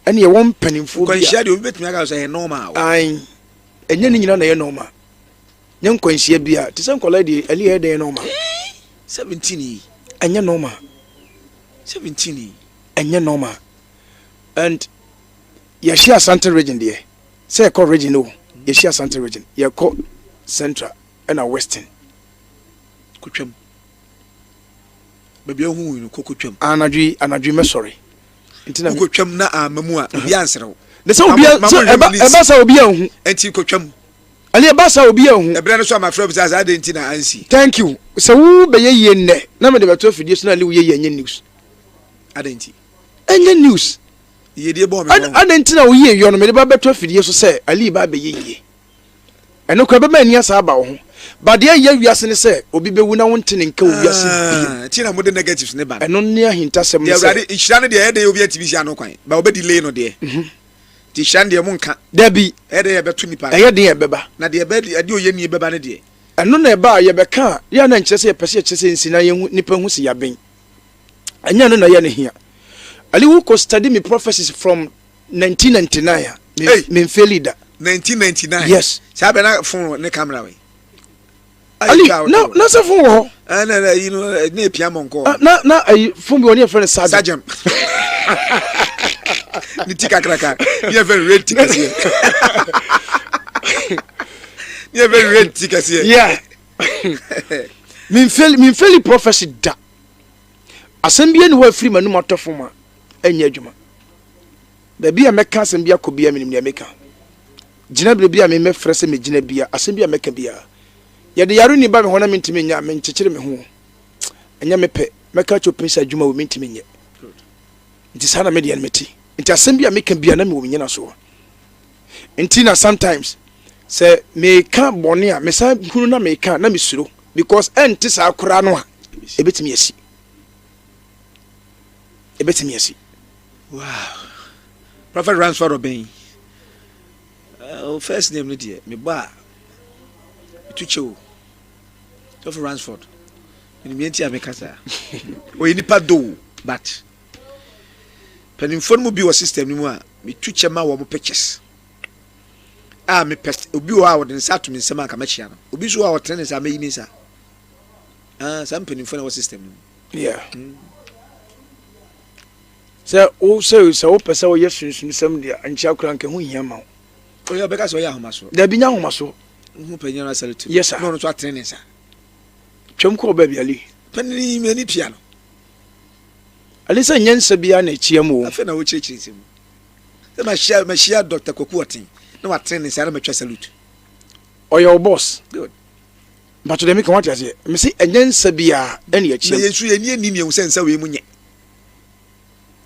Ɛne yɛwɔ mpanimfoɔ bi a. Nkwanhyia deɛ obi bɛtumi aka sɛ ɛyɛ normal. Ae. Ɛnyɛ ne nyinaa na ɛyɛ normal. Nyɛ nkwanhyia bi a te sɛ nkwadaa deɛ ɛne ɛyɛ dɛn normal. 17 yi. Ɛnyɛ normal. 17 yi. Ɛnyɛ normal. And Yɛhye Asante region deɛ sɛ yɛkɔ region o yɛhye Asante region yɛkɔ central ɛna western. Kotwam baabi a wohu no kɔ kotwam. Anadwo yi anadwo yi mɛsɔre nti na. Wokotwam na amma mu a obi ansere wo. Ne sɛ obi sɛ ɛba ɛba sɛ obi anhu. Nti kotwam. Ɛne ɛba sɛ obi anhu. Ɛbrɛ no so a mafrɛ bisa sɛ adɛn nti na ansi. Thank you sɛ wo bɛyɛ yie nnɛ na mede bɛto afidie so na ne wo yɛ yie ɛnyɛ news. Adɛn nti. Ɛnyɛ news. Yiedie bɔɔ me hɔ. Adɛn nti na wo yie yɔ no mede ba bɛto afidie so sɛ Ali ba abɛyɛ yie? Ɛno koraa ɛbɛma ani asan aba wo ho. But deɛ ɛyɛ wiase ne sɛ obi bɛwu na wonte ne nka wɔ wiase bio. Ah, nti na mode negatives ne ba no. Ɛno ne ahintasɛm ne Deɛ sɛ. Awurade, nhyira no deɛ ɛyɛ dɛn obi antumi nsi ano kwan, but wɔbɛ delay no deɛ. Nti nhyira no deɛ monka. Dabi. Ɛyɛ dɛn ɛbɛto nipa no. Ɛyɛ den a ɛbɛba. Na deɛ ɛbɛ, ɛde oyɛnie bɛba no deɛ. Ɛno na ɛba a yɛbɛka a, yɛ a na ɛnkyerɛ sɛ yɛpɛ sɛ yɛkyerɛ sɛ nsi na yɛhu, nnipa hu sɛ yɛaben. Ɛnyɛ ɛno na ɛyɛ no hia. Ali wo kɔ study me prophecies from 1999 a, me Hey! me nfeeli da. 1999? Yes. Saa bɛ na phone ne camera wei. Ali, na na sɛ phone wɔ hɔ. Eh, na na yi no eh, na epia mɔnkɔ. Ah, na na ayi phone bi wɔ ne yɛ fɛ no Sagem. Sagem. Ne ti kakraka. Ne yɛ fɛ no red ti kɛseɛ. Ne yɛ fɛ no red ti kɛseɛ. Yeah. Me nfeeli me nfeeli prophecy da. Asɛm biara nni hɔ a ɛfiri m'anom atɔ fam a ɛnyɛ adwuma. Baabi a mɛka asɛm bi akɔ biara, menim deɛ meka. Gyinaberɛ bi a memmɛfrɛ sɛ megyina biara, asɛm bi a mɛka biara. Yɛde yareni ba me hɔ na mentumi nyɛ a, menkyekyere me ho. Ɛnyɛ me pɛ. Mɛka akyerɛ opanyin sɛ adwuma wei mentumi nyɛ. Nti saa na me deɛ no mete. Nti asɛm bi a meka biara na mewɔ me nyinasoɔ. Nti na sometimes sɛ meka bɔne a mesan hunu na meka na mesuro because ɛnte saa koraa no a ɛbɛtumi asi. Ɛbɛtumi asi. Wow. Prophet Ransford Obeng. Uh, first name no deɛ mebɔ a metu kyɛ o. Prophet Ransford. Menim yɛn ti a meka saa. Ɔyɛ nipa do but Mpanimfoɔ no mu bi wɔ system no mu a metu kyɛ ma wɔn pictures a mepɛ obi wɔ hɔ a ɔde ne nsa ato me nsam a nka mɛkyea no obi nso wɔ hɔ a ɔtene ne nsa a mɛyi ne nsa ah saa mpanimfoɔ na wɔ system no mu. Yeah. Mm. Sɛ wo sɛ sɛ wopɛ sɛ woyɛ sunsunsɛm deɛ nkyea koraa nka ho hia ma wo. Oyɛ ɔbɛka sɛ ɔyɛ ahomasoɔ. Dabi nya ahomasoɔ. Wohu panyin no asɛre tu. Yes sir. Na ɔno nso atene ne nsa. Twam kɔɔ baabi ali. Panyin yi m'ani tua no. Ɛne sɛ nyɛ nsa biara na ɛkyia mu o. Afei na wokyerɛkyerɛ nsɛm mu. Sɛ mahyia mahyia Dr. Kwaku Ɔten na watene ne nsa na matwa salute. Ɔyɛ wo boss. Good. Mpakyɛ deɛ meka wate aseɛ. Mese ɛnyɛ nsa biara ɛna ɛkyia Na mu. yɛn nso yɛn ani anni nea ɛhu sɛ nsa wei mu nyɛ.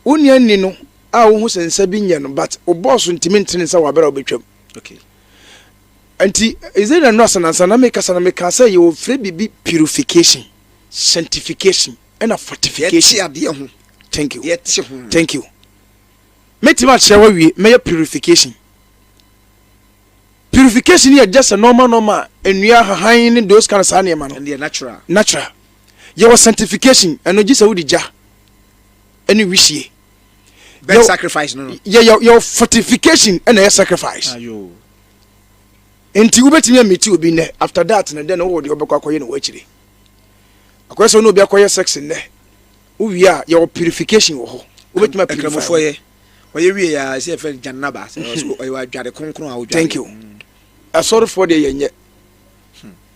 Wo nni anni no a wohu sɛ nsa bi nyɛ no but wo boss ntumi ntene nsa wɔ abere a wobɛtwam. Okay. Nti is it na nnora na mekasa na mekaa sɛ yɛwɔ frɛ biribi purification, sanctification ɛna fortification. Yɛte adeɛ ho. Thank you. Yɛte ho. Thank you. Mɛtumi akyerɛ wawie mɛyɛ purification. Purification yɛ just a normal normal nnua hahan ne those kind of saa nneɛma no. Ɛno yɛ natural. Natural. Yɛwɔ sanctification, ɛno gye sɛ wode gya ɛne wisie. Bird sacrifice no no. Yɛ yɛ fortification ɛna ɛyɛ sacrifice. Ayo. Nti wobɛtumi amiti obi nnɛ, after that no dɛn wowɔ deɛ wobɛkɔ akɔyɛ no wɔ akyire. Akɔyɛ sɛ wo ne obi akɔyɛ sex nnɛ, wowie a yɛwɔ purification wɔ hɔ. Wobɛtumi apurify. Nkramofoɔ yɛ. Ɔyɛ wie ya sɛ yɛfrɛ no janaba sɛ ɔyɛ wadware kronkron a wodware. Thank you. Asɔrefoɔ deɛ yɛnyɛ.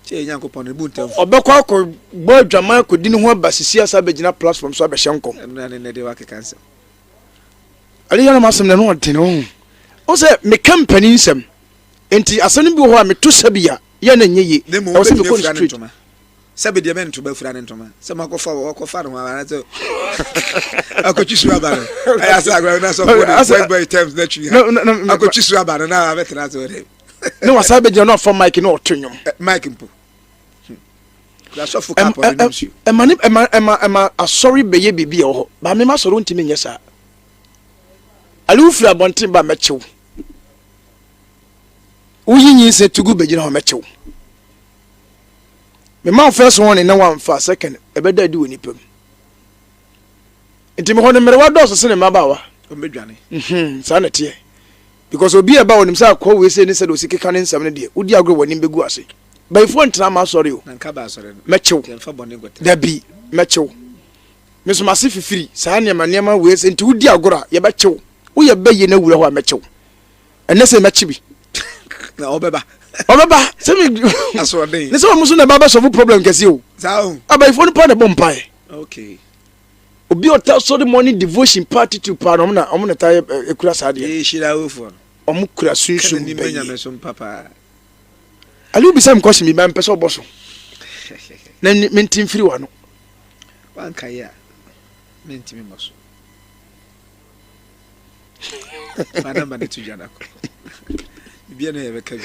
Sɛ yɛ Nyankopɔn no bu ntamfo. Ɔbɛkɔ akɔbɔ adwaman akɔdi ne ho aba sisi asa abɛgyina platform so abɛhyɛ nkɔm. Ɛno na ne nnɛ deɛ wakeka nsɛm. Ɛde yɛ nom asɛm na ɛno ɔden ho. Wo sɛ meka mpanin nsɛm. Nti asɛm no bi wɔ hɔ a meto sɛ bi a yɛ na nyɛ yie. Ne mu Ɛwɔ sɛ wobɛtumi mekɔ no afira ne straight. ntoma. Sɛbi deɛ mɛnto bɛfira ne ntoma. Sɛ makɔfa wɔkɔfa ne ho aba sɛ akɔtwi su aba no. Ɛyɛ asɛ agorɔ na sɔfo de boy boy terms na twi ha. Akɔtwi su aba no na abɛtena ase wɔ dɛ. Ne wasa bɛgyina na ɔfa mic na ɔto nnwom. Mic mpo. Asɔfo kapɔ no nom nsuo. Ɛma ne ɛma ɛma ɛma asɔre bɛyɛ biribi a ɛwɔ hɔ. Ba me ma asɔre ntumi nyɛ saa. Ale wofiri abɔnten ba mɛkyew. Woyi nyinsɛn tugu bɛgyina hɔ mɛkyew. Mema wo first warning na wamfa second ɛbɛda adi wɔ nipa mu. Nti mehɔ no mmerewa dɔɔso sene mmabaawa. Ɔmbɛdwane. Saa na ɛteɛ. Because obi a ɛba onim sɛ akoa wei sei ne sɛdeɛ osi keka ne nsɛm no deɛ, wodi agorɔ w'anim bɛgu ase. Bayifoɔ ntena ama asɔre o. Na nka ba asɔre no. Mɛkyew. Yɛmfa bɔne nkɔtena. Dabi, mɛkyew. Me nso m'ase fifiri saa nneɛma nneɛma wei sɛ nti wodi agorɔ a yɛbɛkyew. Woyɛ bɛyie na wura hɔ a mɛkyew. Ɛnɛ sɛ mɛkye bi. Na ɔbɛba. Ɔbɛba. Sɛ me. Asoɔden. Ne sɛ wɔn nso na ɛba abɛsɔfo problem kɛse o. Saa o. Abayifoɔ no paa na ɛbɔ mpaeɛ. Okay. Obi a ɔtaa sɔre morning devotion paa titiriw paa no, wɔn na wɔn na taa kura saa adeɛ. Yee hyira awofoɔ no. Wɔn kura sunsum bɛyie. bɛyie. Nyame som papa. Ali wobisa me question bi ba mpɛ sɛ ɔbɔ so. Na mente mfiri w'ano. Wanka yi a mentumi mmɔ so. Fa namba no to dwa na kɔ. Bibia na yɛbɛka bi.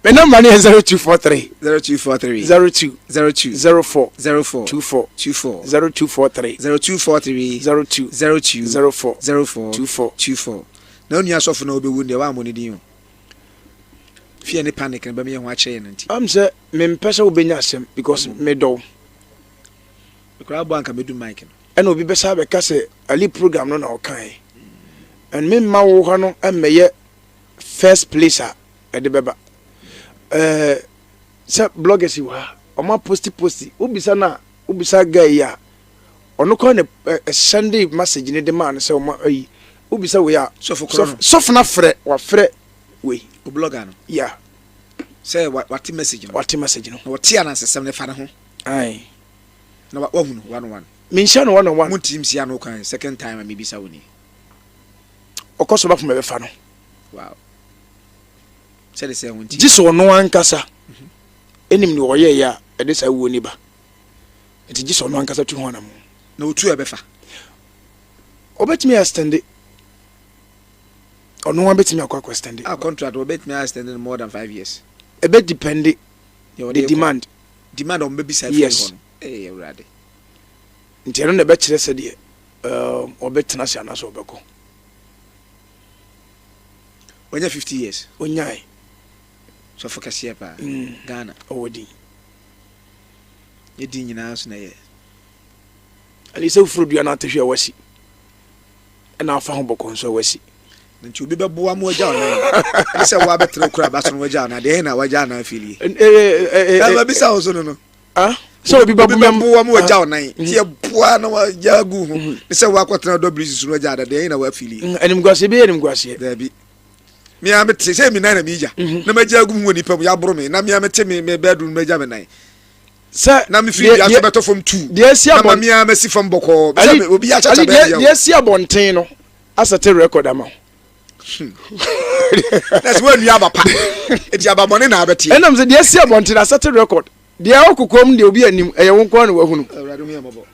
Me number no yɛ 0243. 0243. 02. 02. 04. 04. 24. 24. 0243. 0243. 02. 02. 04. 04. 24. 24. Na onua sɔfo na wobɛwu deɛ woammɔ ne din o. Fear ne panic no bɛma yɛn ho akyerɛ yɛn no nti. Am sɛ mempɛ sɛ wobɛnya asɛm because medɔ wo. Mekora abɔ anka mɛdu mic no. Ɛna obi bɛsa abɛka sɛ Ali program no na ɔkae. And memma wo ha no mmɛyɛ first place a ɛde bɛba. Ɛɛ sɛ bloggers yi wɔ ha, wɔn aposti posti. Wobisa no a, wobisa guy yi a, ɔno koraa na ɛsɛnde message no de maa no sɛ wɔn ayi. Wobisa wei a, Sɔfo korɔ no. sɔfo no afrɛ, wafrɛ wei. O blogger no. Yeah. Sɛ wate message no. Wate message no. Na wɔte anansesɛm no fa ne ho. Aye. Na wahu no one on one. Menhyia no one on one. Montim si ano kwan second time a mebisa wo ni. Ɔkɔ so bɛpoma bɛfa no. Wow. Sɛde sɛ ho nti. Gye sɛ ɔno ankasa ɛnim deɛ ɔyɛeɛ a ɛde saa wuo ni ba. Nti gye sɛ ɔno ankasa tu ho anamo. Na otu a ɛbɛfa. Ɔbɛtumi extend. Ɔno ara bɛtumi akɔ akɔ extend. A contract ɔbɛtumi extend no more than 5 years. Ɛbɛ depend the demand. Demand a wɔn bɛbisa afiri Yes. hɔ no. Ee Awurade. Nti ɛno na ɛbɛkyerɛ sɛdeɛ ɔbɛtena ase anaasɛ ɔbɛkɔ. Wanya 50 years. Onyae. Sɔfo kɛseɛ paa. Ghana. Ɔwɔ din. Ne din nyinaa nso na ɛyɛ. Ali sɛ woforo dua no atehwe a wasi. Ɛna afa ho bɔkɔ nso a wasi. Nti obi bɛboa mo agya ɔnan. Ɛne sɛ woabɛtena kura aba so no wagya ɔnan. Deɛ na wagya ɔnan filie. Ɛma bisa wo so no no. Sɛ obi bɛboa mo agya ɔnan. Nti ɛboa na wagya agu ho. Ne sɛ woakɔtena WC so no wagya ada. Deɛ na wafilie. Animguaseɛ bi yɛ animguaseɛ. Daabi. Mea mete sɛ mi nan na meegya. Na magya agu mu wɔ nipa mu yɛaboro me. Na mea mete me me bedroom magya me nan. Sɛ na mefiri dua so bɛtɔ fam tu deɛ asi na ma abɔn mea masi fam bɔkɔɔ Ali sɛ obi akyakya Ali bɛyɛ deɛ deɛ deɛ asi abɔnten no asɛte record ama wo. Na sɛ woannua aba pa enti aba bɔne na abɛteɛ. Ɛnam sɛ deɛ asi abɔnten asɛte record. Deɛ ɛwɔ kokoam deɛ obi anim ɛyɛ wo nko ara na wahunu. Awurade hu yɛn mmɔbɔ.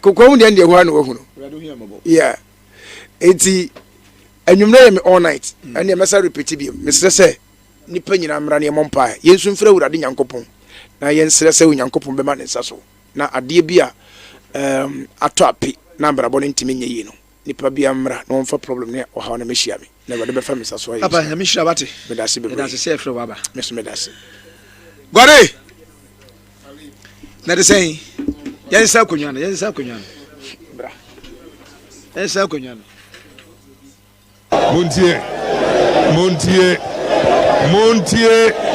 Kokoam deɛ deɛ hɔ ara na wahunu. Awurade hu yɛn mmɔbɔ. Yeah. Enti anwummerɛ yɛ me all night. Ɛnneɛ mɛsa repeat bio. Mesrɛ sɛ nnipa nyinaa mmra na yɛmmɔ mpaeɛ. Yɛnsu mfrɛ Awurade Nyankopɔn na yɛnsrɛ sɛ Onyankopɔn bɛma ne nsa so na adeɛ bi a um, atɔ ape na abrabɔ no ntumi nyɛ yie no, nipa biara mmra na wɔmfa problem ne ɔhaw no mmɛhyia me na Awurade bɛfa me nsa so ayɛ Papa, nhyira. Nyame nhyira wate. Meda ase Yɛda bebree. ase sɛ yɛfrɛ wo aba. Me nso meda ase. Gɔre! Na de sɛn? Yɛnsa akonnwa no, yɛnsa akonnwa no. Bra. Yɛnsa akonnwa no. Montie! Montie! Montie!